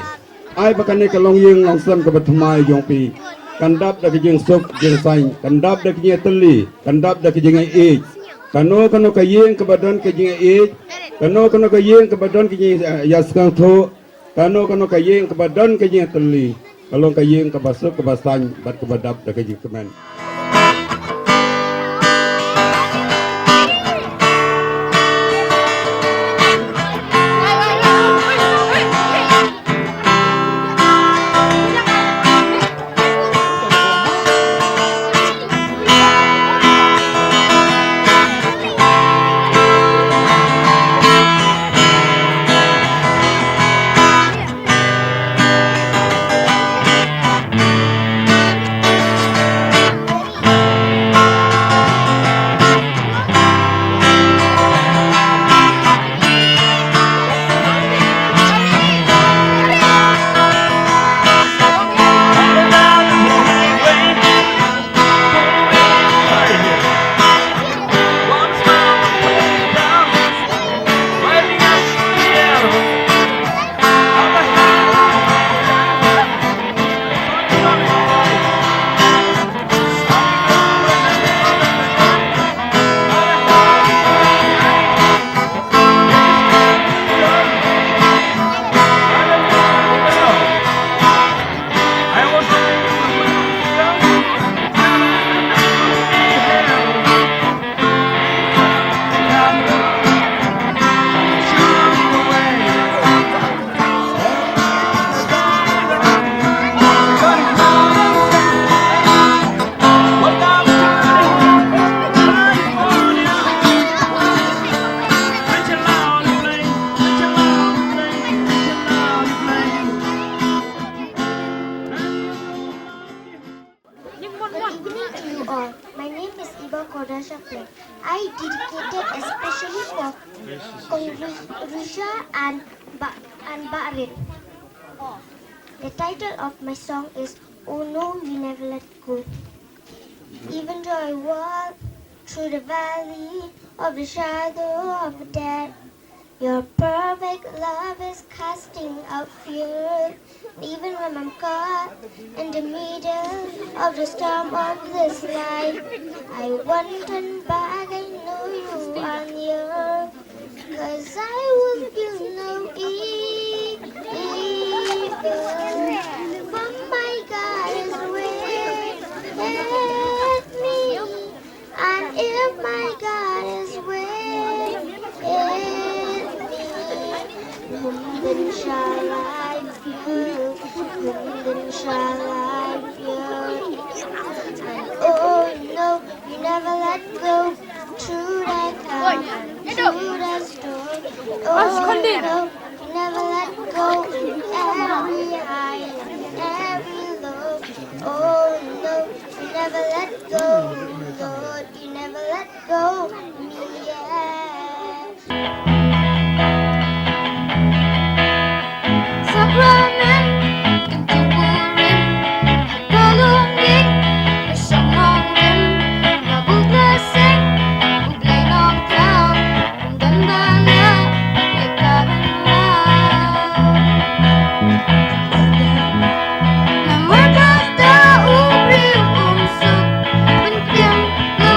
Ai ba kane ka longïing longsem kaba thymmai jong phi kan dap da ka jingsuk jingsaiñ, kan dap da ka jingïatylli, kan dap da ka jingïaieit. Kano kano ka ïing kaba don ka jingïaieit, kano kano ka ïing kaba don ka jingïasngewthuh, kano kano ka ïing kaba don ka jingïatylli, ka long ka ïing kaba suk kaba saiñ bad kaba dap da ka jingkmen. Iba Koda Shakya. I dedicated especially for Kong Ri- Risha and ba- and Bahrain. The title of my song is Oh No, You Never Let Go. Even though I walk through the valley of the shadow of death, your perfect love is casting out fear. Even when I'm caught in the middle of the storm of this life, I won't turn back. I know you are near. 'Cause I will feel no e- evil. For my God is with me. And if my God is with me, whom then shall I fear? Whom then shall I fear? And oh no, you never let go. Through the calm, through the storm. Oh no, you never let go. In every high, in every low. Oh no, you never let go. Lord, you never let go me yet. Sakramen kan tu kurim, ka lungding ka shong nongrim, ka buk la seng, u Blei Nongthaw um don bad nga ïa ka ban rah. Namar kata u briew um suk ban tieng la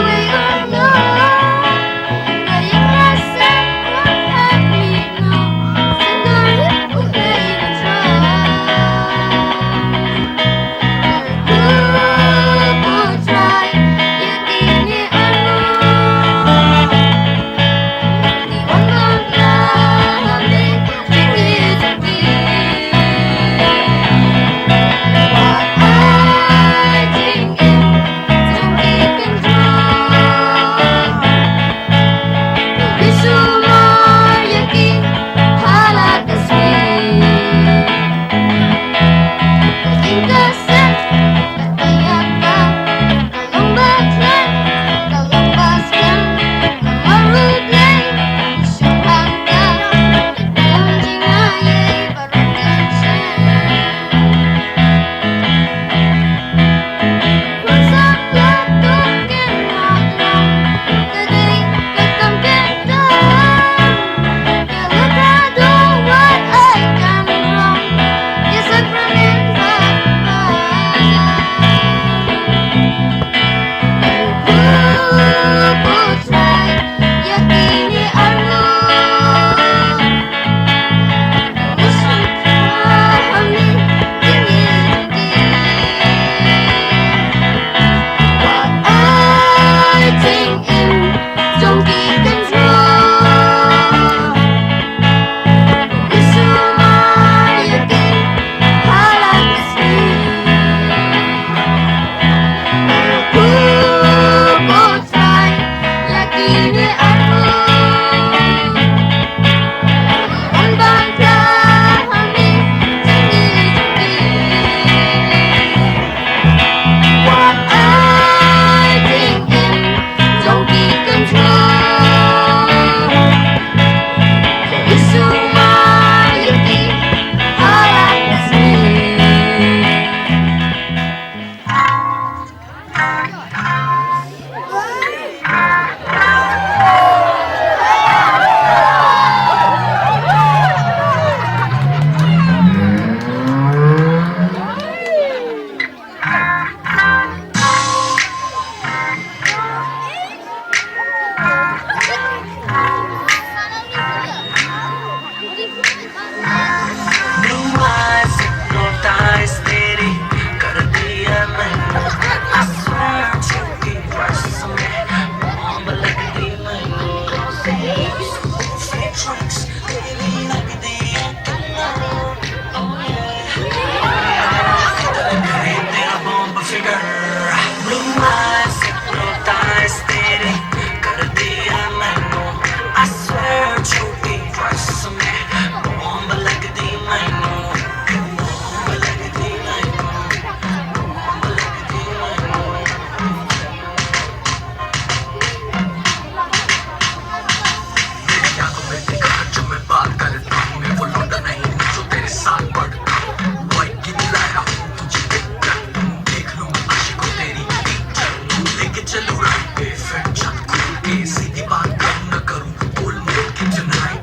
फ्रेंड, जब खुल के सीधी बात करूं ना करूं, बोल मत कि डिनाई।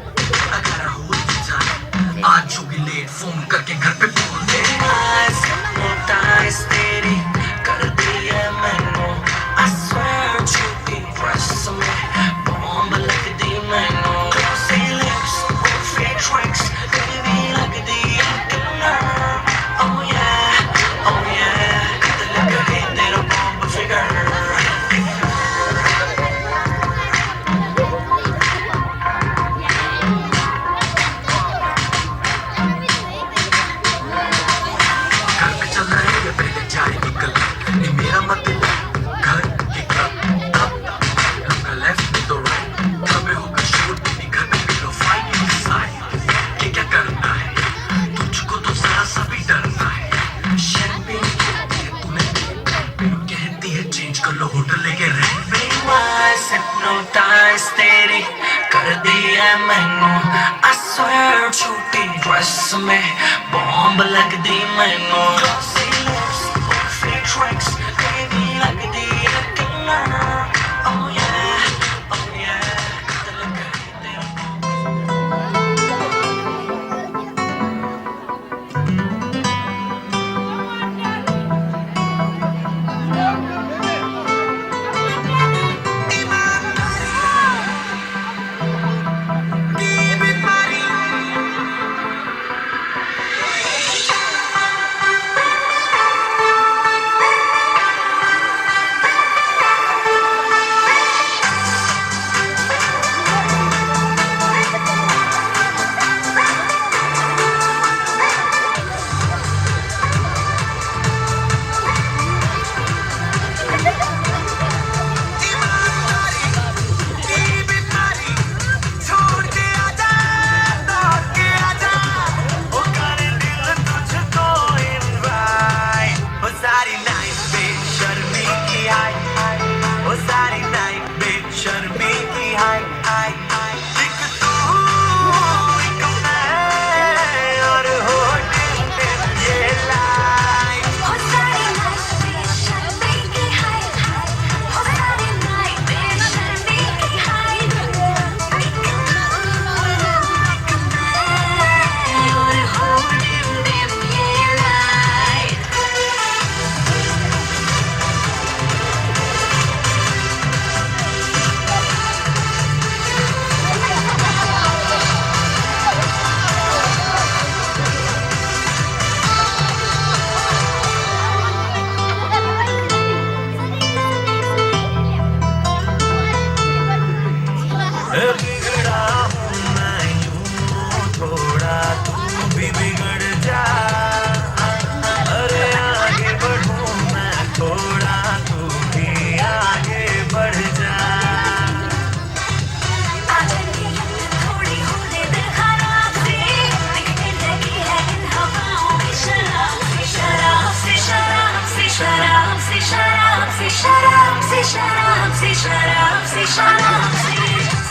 अगर हो तो जाए, आज होगी लेट, फोन करके घर पे बोल दे। Eyes hypnotize तेरी, कर दिया मैनू। I swear झूठी ड्रेस में बॉम्ब लगदी मैनू। Glossy lips, perfect tricks, baby लगदी है killer। Oh yeah, oh yeah, कत्ल करे तेरा बॉम्ब फिगर। घर पे चल रहे हैं पहले जाए निकल, ये मेरा मतलब घर के क्लब तब, लूंगा लेफ्ट में तो राइट, घर में होगा शूट, बेबी घर पे भी लो फाइट साइड। क्या क्या करना है तुझको तो जरा सा भी डरना है। शैंपेन पीती है तूने, कहती है चेंज कर लो होटल लेके रहने। Eyes hypnotize तेरी, कर दिया मैनू। I swear झूठी ड्रेस में बॉम्ब लगदी मैनू। Glossy lips, perfect tricks, baby लगदी है killer। Oh yeah, oh yeah, कत्ल करे तेरा बॉम्ब। सारी नाइट बेशर्मी की हाय, ओ सारी नाइट बेशर्मी की हाय, हाय, हाय। एक तू, एक मैं और हो डिम डिम ये लाइट। ओ सारी नाइट बेशर्मी की हाय, हाय, ओ सारी नाइट बेशर्मी की हाय। एक तू, एक मैं और हो डिम डिम ये लाइट। बिगड़ा हूँ मैं यूं, थोड़ा तू भी बिगड़ जा। अरे आगे बढ़ूं मैं, थोड़ा तू भी आगे बढ़ जा।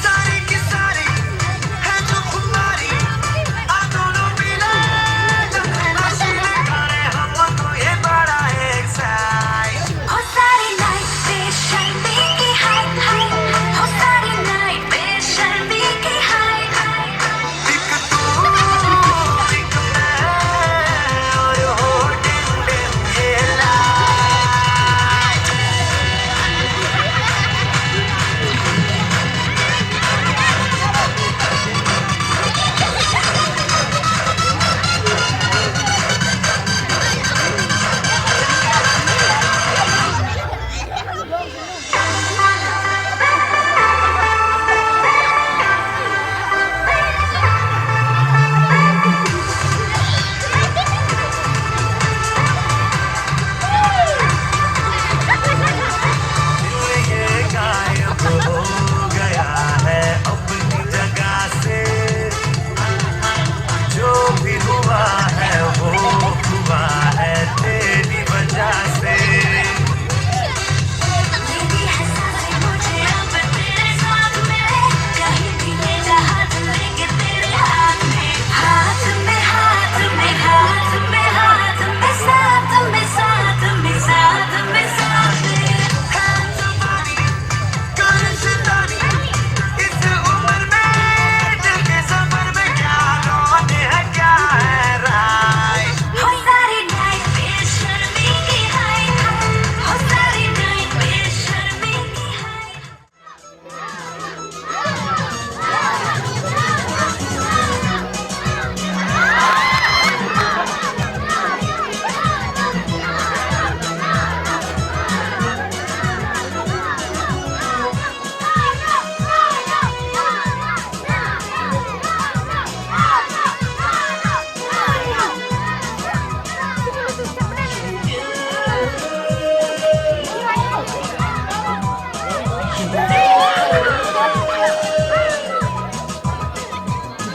सारी की सारी है जो खुमारी, आ दोनों मिले, जब नशे में करे हमको ये बड़ा excite। हो सारी नाइट बेशर्मी की हाय, हाय। हो सारी नाइट बेशर्मी की हाय, हाय। एक तू, एक मैं और हो डिम डिम ये लाइट।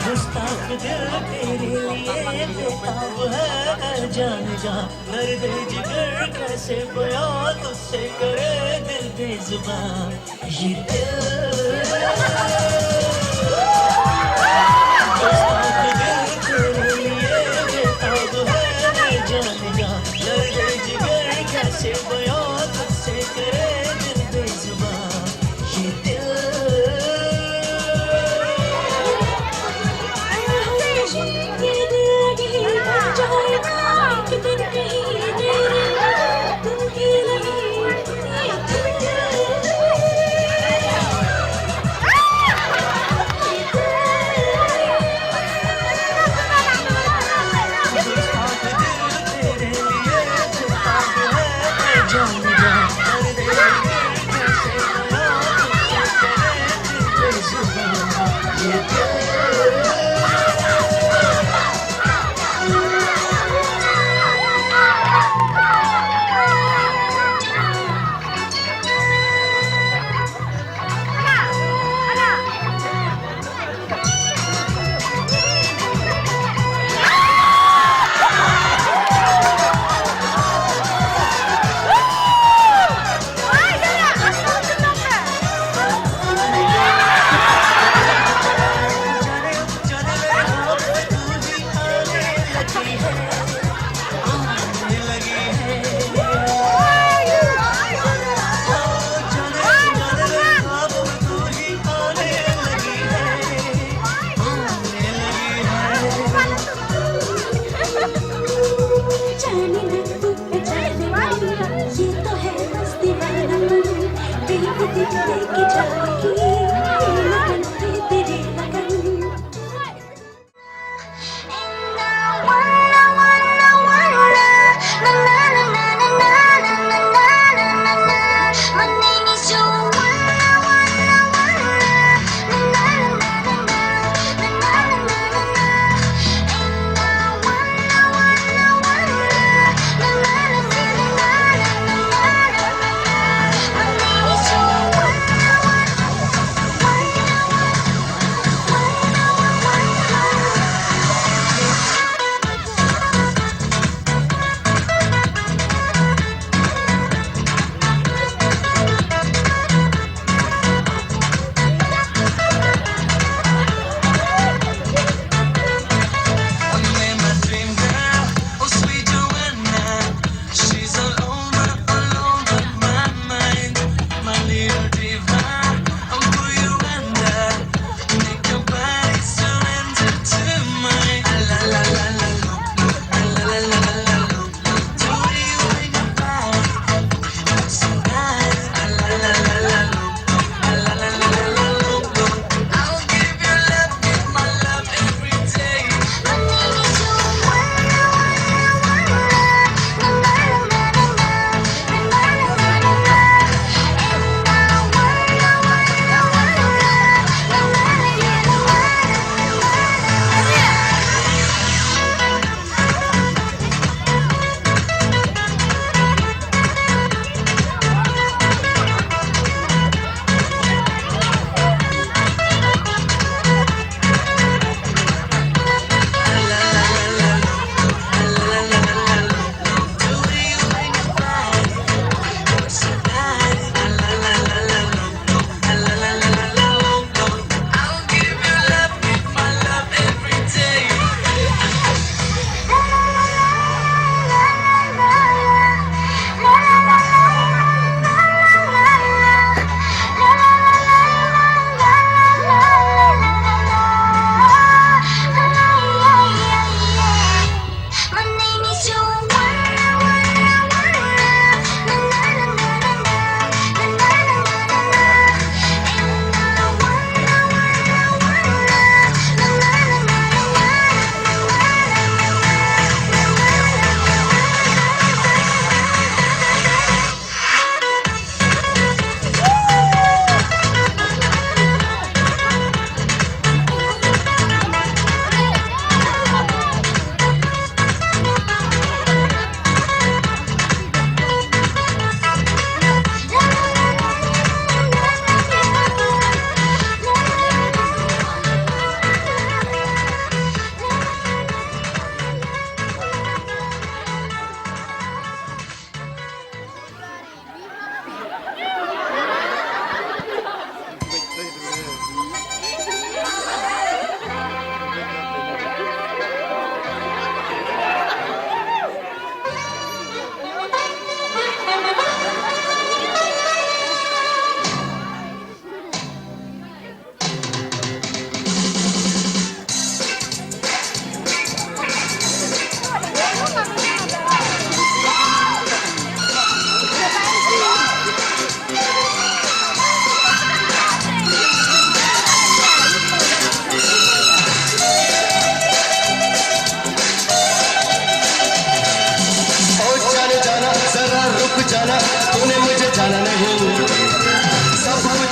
गुस्ताख दिल तेरे लिए बेताब है, जान जा। दर्द जिगर कैसे बयां तुझसे करे दिल बेजुबान। ये दिल, गुस्ताख दिल तेरे लिए बेताब है, जान जा। दर्द जिगर कैसे बयां तुझसे करे दिल बेजुबान। ये दिल जाने ना तू पहचाने ना, ये तो है बस दीवानापन। देखते देखते जाएगी ये लगन पे तेरी लगन।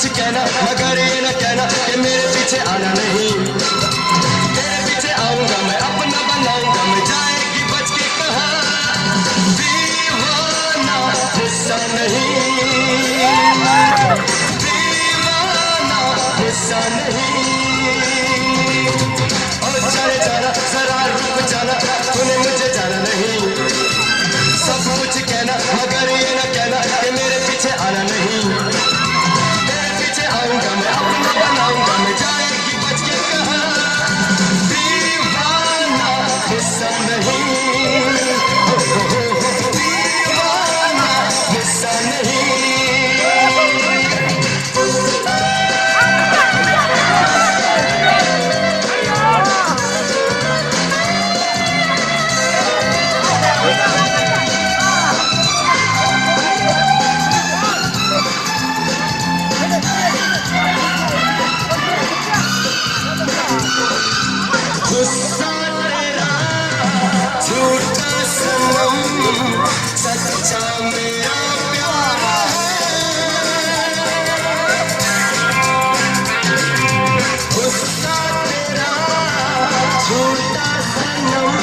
कहना, मगर ये ना कहना कि मेरे पीछे आना नहीं। तेरे पीछे आऊंगा मैं, अपना बनाऊंगा मैं, जाएगी बच के कहाँ। दीवाना गुस्सा नहीं, दीवाना गुस्सा नहीं। ओ चले जाना, जरा रुक जाना, तूने मुझे जाना नहीं। सब कुछ कहना, मगर ये ना कहना कि मेरे पीछे आना नहीं। तेरे पीछे आऊंगा मैं, अपना बनाऊंगा मैं, जाएगी बच के कहाँ। दीवाना गुस्सा नहीं, दीवाना गुस्सा नहीं। गुस्सा तेरा झूठा सनम, सच्चा मेरा प्यार है। गुस्सा तेरा झूठा सनम,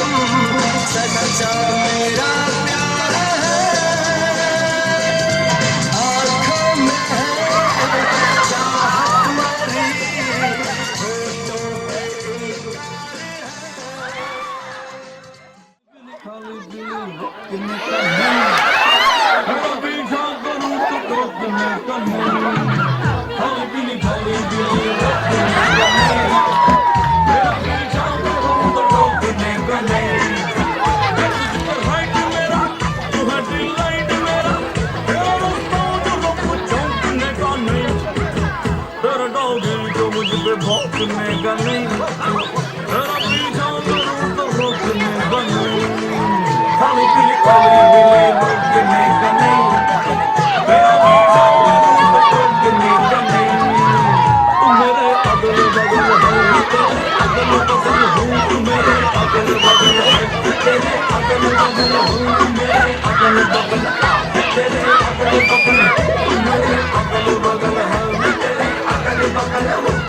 सच्चा मेरा प्यार है। आंखों में है चाहत तुम्हारी, होठों पे इनकार है। तेरा डॉगी तो मुझ पे भौंकने का नहीं, तेरा पीछा जरूर तो रोकने का नहीं। खाली पीली, खाली पीली रोकने का नहीं, तेरा पीछा जरूर तो रोकने का नहीं। तू मेरे अगल बगल हो, तेरे अगल बगल हूँ, तू मेरे अगल बगल है, तेरे अगल बगल हूँ, तू मेरे अगल बगल, तेरे अगल बगल, तू मेरे अगल बगल है, मैं तेरे अगल बगल हूँ।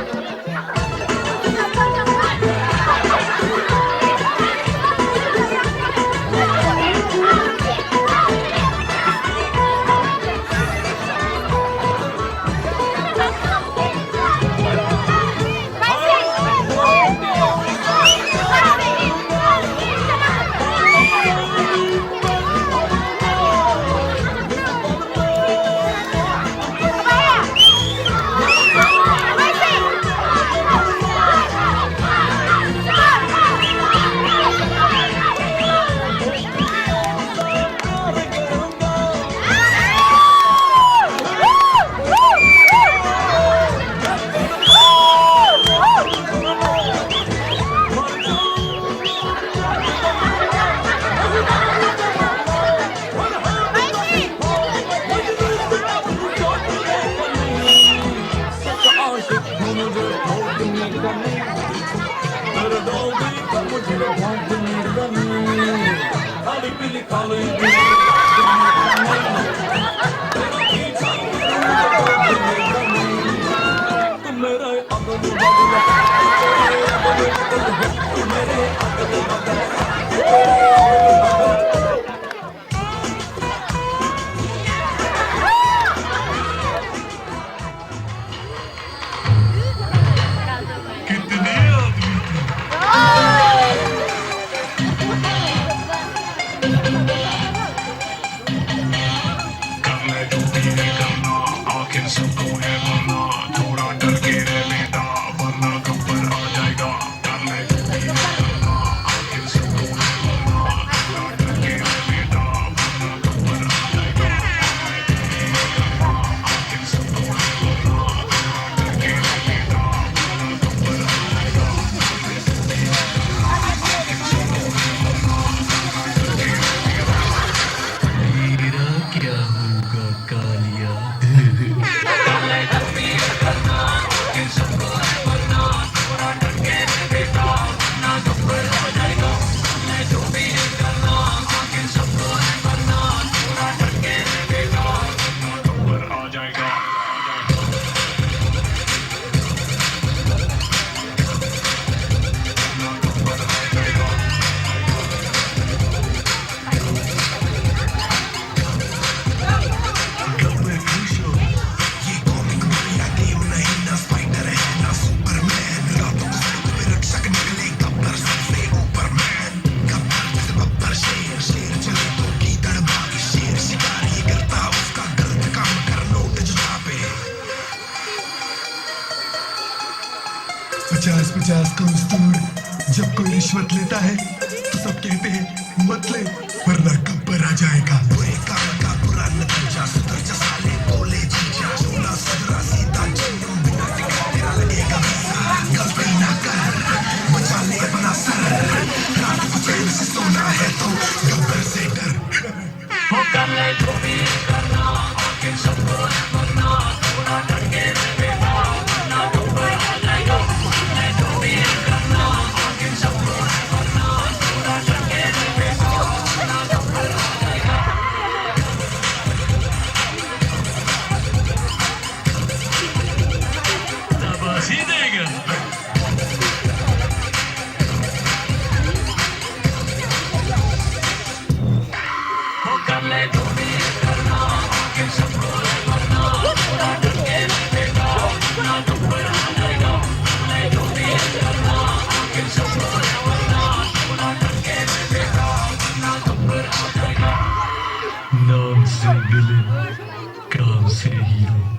पचास पचास का मजदूर जब कोई रिश्वत लेता है तो सब कहते हैं, "मत ले, वरना गब्बर आ जाएगा।" बुरे काम का बुरा नतीजा, सुधर जा साले, बोले जीजा। जो ना सुधरा सीधा जुन्नू, बिना टिकट तेरा लगेगा वीजा। गलती ना कर, बचा ले अपना सर। रात को चैन से सोना है तो गब्बर से डर। नाम से विलेन, काम से हीरो।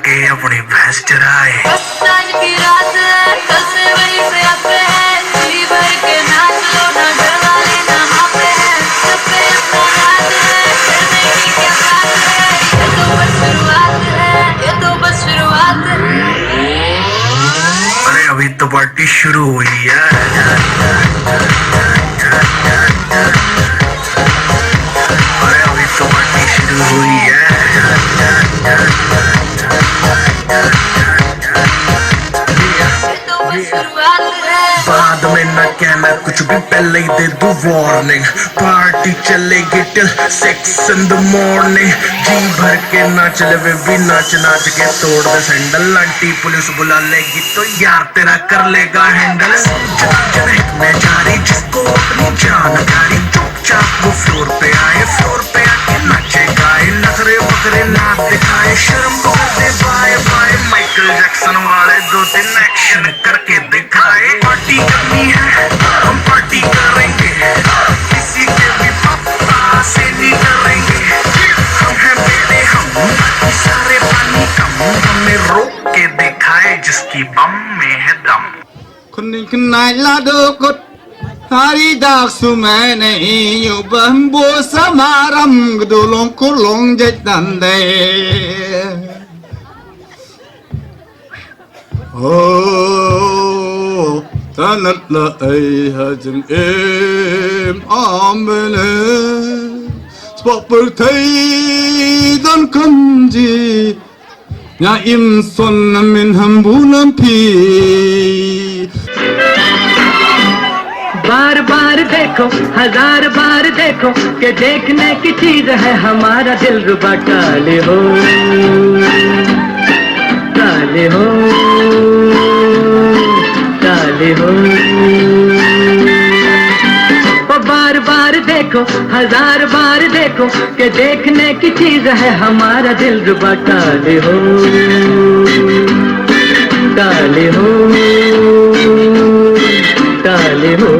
के अपनी भैंस चराए। बस आज की रात है, कल से वहीं पे आते हैं, जी भर के नाच लो ना, घर वाले ना आते हैं, सब पे अपना राज है, डरने की क्या बात है, ये तो बस शुरुआत है, ये तो बस शुरुआत है। अरे अभी तो पार्टी शुरू हुई है। अरे अभी तो पार्टी शुरू हुई है। बाद में ना कहना कुछ भी, पहले ही दे दूं वार्निंग। पार्टी चलेगी till six in the morning। जी भर के नाच ले बेबी, नाच नाच के तोड़ दे सैंडल। आंटी पुलिस बुला लेगी तो यार तेरा कर लेगा हैंडल। जनहित में जारी, जिसको अपनी जानकारी, चुपचाप वो फ्लोर पे आए, फ्लोर पे आके नाचे गाए, नखरे वखरे ना दिखाए, शर्म को कर दे बाय बाय। माइकल जैक्सन वाले दो तीन एक्शन करके दिखाए। पार्टी करनी है, हम पार्टी करेंगे, किसी के भी पापा से नहीं डरेंगे। हम हैं बेटे हम, बाकी सारे पानी कम, हमें रोक के दिखाए जिसकी बम में है दम। Khun ning khnai la do kut, hari dak su mai nei yu bam bo samaram gdulong kulong jait dan de. Oh, tanat la ai ha jing em amene. Spa pyrthei don kam ji. Nya im son na min ham bu nam phi. बार बार देखो, हजार बार देखो, कि देखने की चीज है हमारा दिलरुबा। टाले हो, टाले हो, टाले हो। ओ बार बार देखो, हजार बार देखो, कि देखने की चीज है हमारा दिलरुबा। टाले हो, टाले हो, टाले हो।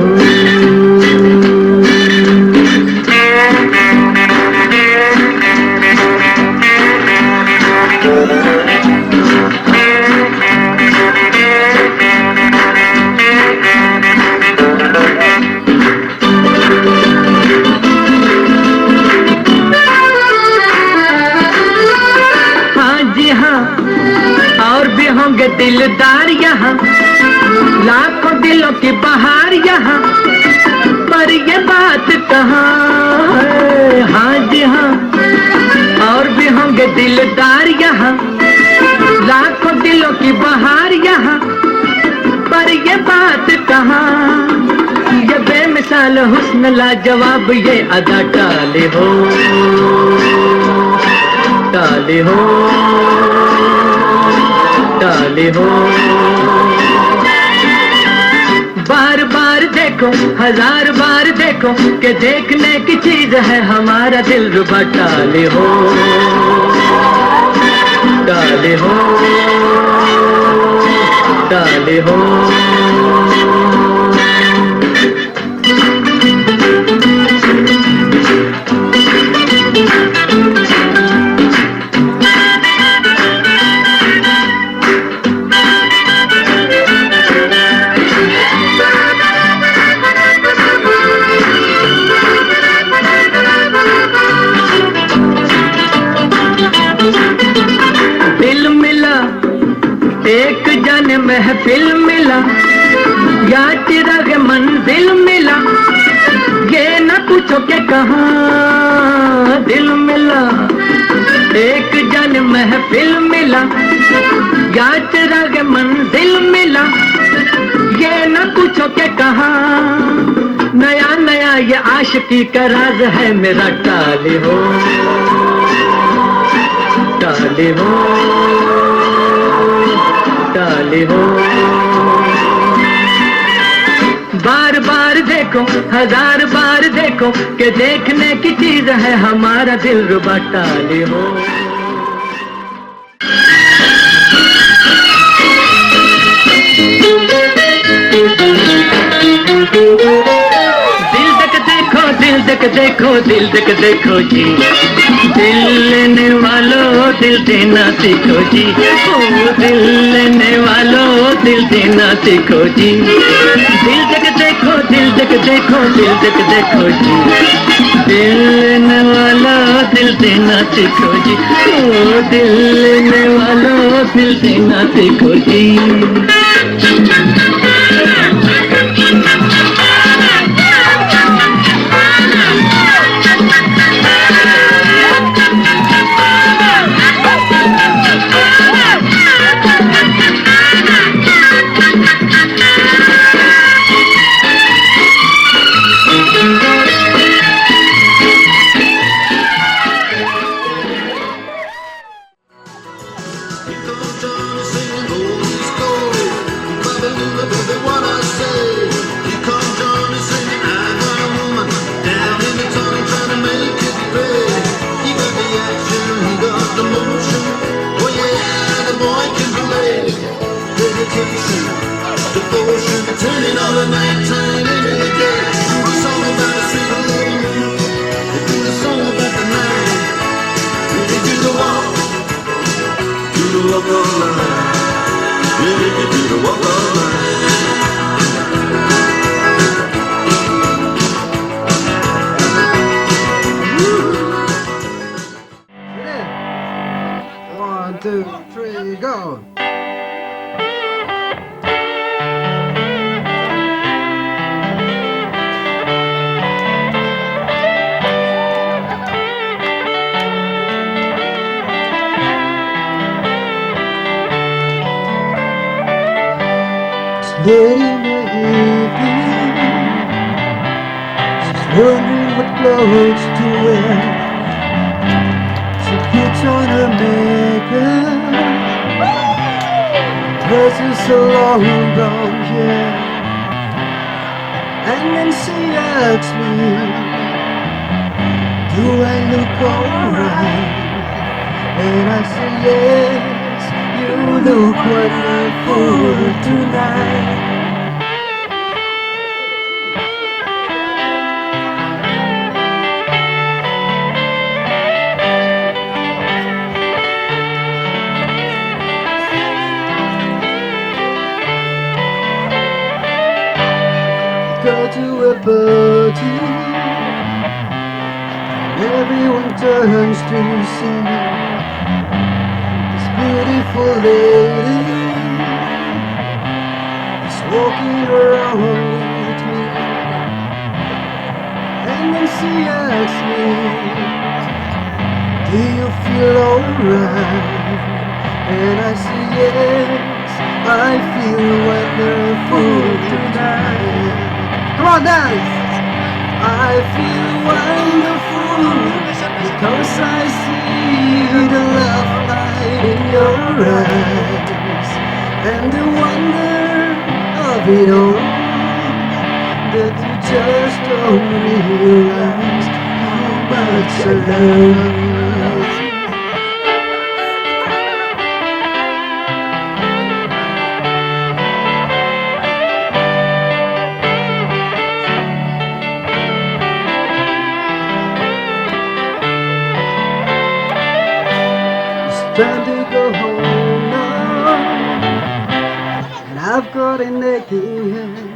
हाँ जी हाँ, और भी होंगे दिलदार यहाँ, लाखों दिलों की बहार यहाँ, पर ये बात कहाँ है? हाँ जी हाँ, और भी होंगे दिलदार यहाँ, लाखों दिलों की बहार यहाँ, पर ये बात कहाँ, ये बेमिसाल हुस्न लाजवाब, ये अदा। टाले हो, टाले हो, टाले हो। बार बार देखो, हजार बार देखो, कि देखने की चीज है हमारा दिलरुबा। टाले हो, टाले हो, टाले हो। दिल मिला, एक जाने महफिल मिला, या चिराग मंजिल मिला, ये ना पूछो कि कहाँ। दिल मिला, एक जाने महफिल मिला, या चिराग मंजिल मिला, ये ना पूछो कि कहाँ। नया नया ये आशिकी का राज है मेरा। टाले हो, टाले हो, टाले हो। बार बार देखो, हजार बार देखो, कि देखने की चीज है हमारा दिलरुबा। टाले हो। दिल तक देखो, दिल देखो, दिल देख देखो जी, दिल लेने वालों, दिल देना सीखो जी। ओ दिल लेने वालों, दिल देना सीखो जी। दिल देख देखो, दिल देख देखो, दिल देख देखो जी, दिल लेने वालों, दिल देना सीखो जी। ओ दिल लेने वालों, दिल देना सीखो जी। One, two, three, go. It's late in the evening, just wondering what clothes to wear. She puts on her makeup, dresses her long brown hair, and then she asks me, "Do I look alright?" And I say, "Yes, you look wonderful tonight." Go to a party, everyone turns to see this beautiful lady is walking around with me. And then she asks me, "Do you feel alright?" And I say, "Yes, I feel wonderful tonight." Come on, dance! I feel wonderful because I see the love light in your eyes, and the wonder of it all, that you just don't realize how much I love you. It's time to go home now, and I've got an aching head.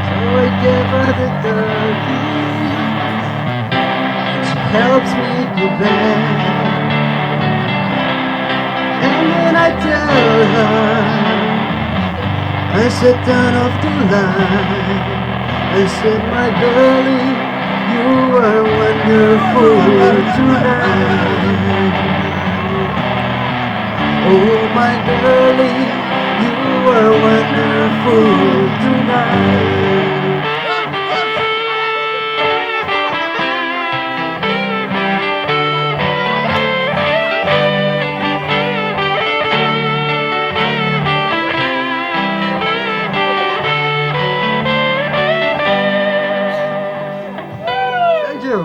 So I gave her the turkey. She helps me to bed. And then I tell her, I said, "Turn off the light." I said, "My darling, you are wonderful tonight." Oh, my darling, you are wonderful tonight. Thank you.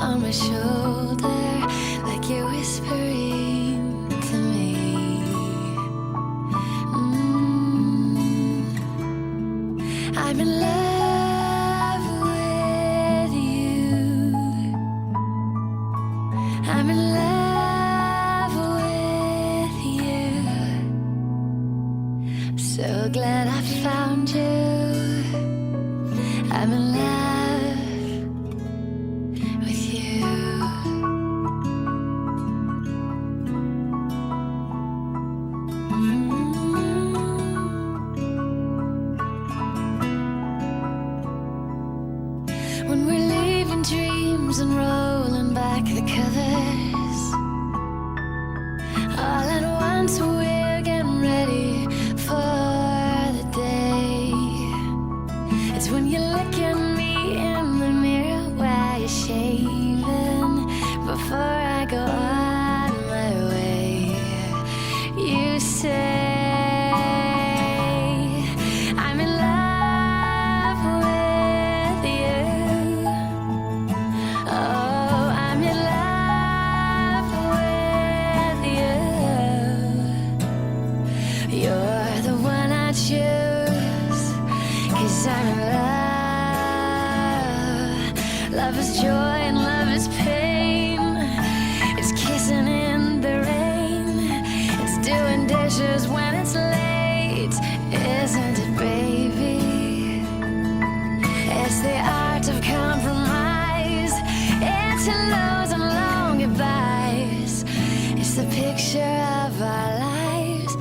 on my shoulder, like you're whispering to me. Mm. I'm in love with you. I'm in love with you. So glad I found you. I'm in love with you. When we're leaving dreams and rolling back the covers, all at once we're getting ready for the day. It's when you look at me in the mirror while you're shaving. Before I go on my way, you say, I'm in love with you. Oh, I'm in love with you. You're the one I choose, 'cause I'm in love. Love is joy and love is pain. It's kissing in the rain. It's doing dishes when it's late, isn't it, baby? It's the art of compromise. It's hellos and long goodbyes. It's the picture of our lives.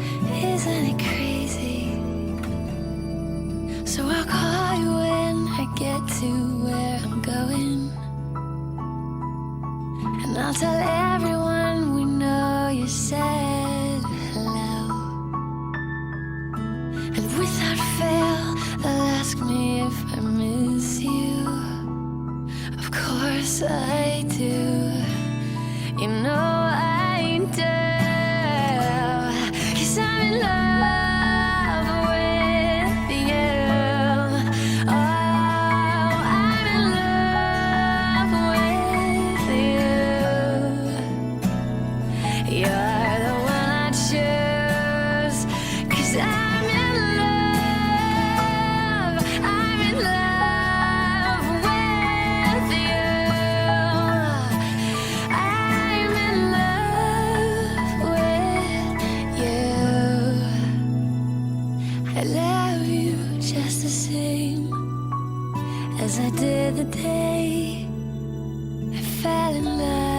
Isn't it crazy? So I'll call you when I get to where I'm going. And I'll tell everyone we know you said hello. And without fail, they'll ask me if I miss you. Of course I do. You know I do. 'Cause I'm in love with you. Oh, I'm in love with you. You're the one I choose. 'Cause I'm in love, I'm in love with you. I'm in love with you. I love you just the same as I did the day I fell in love.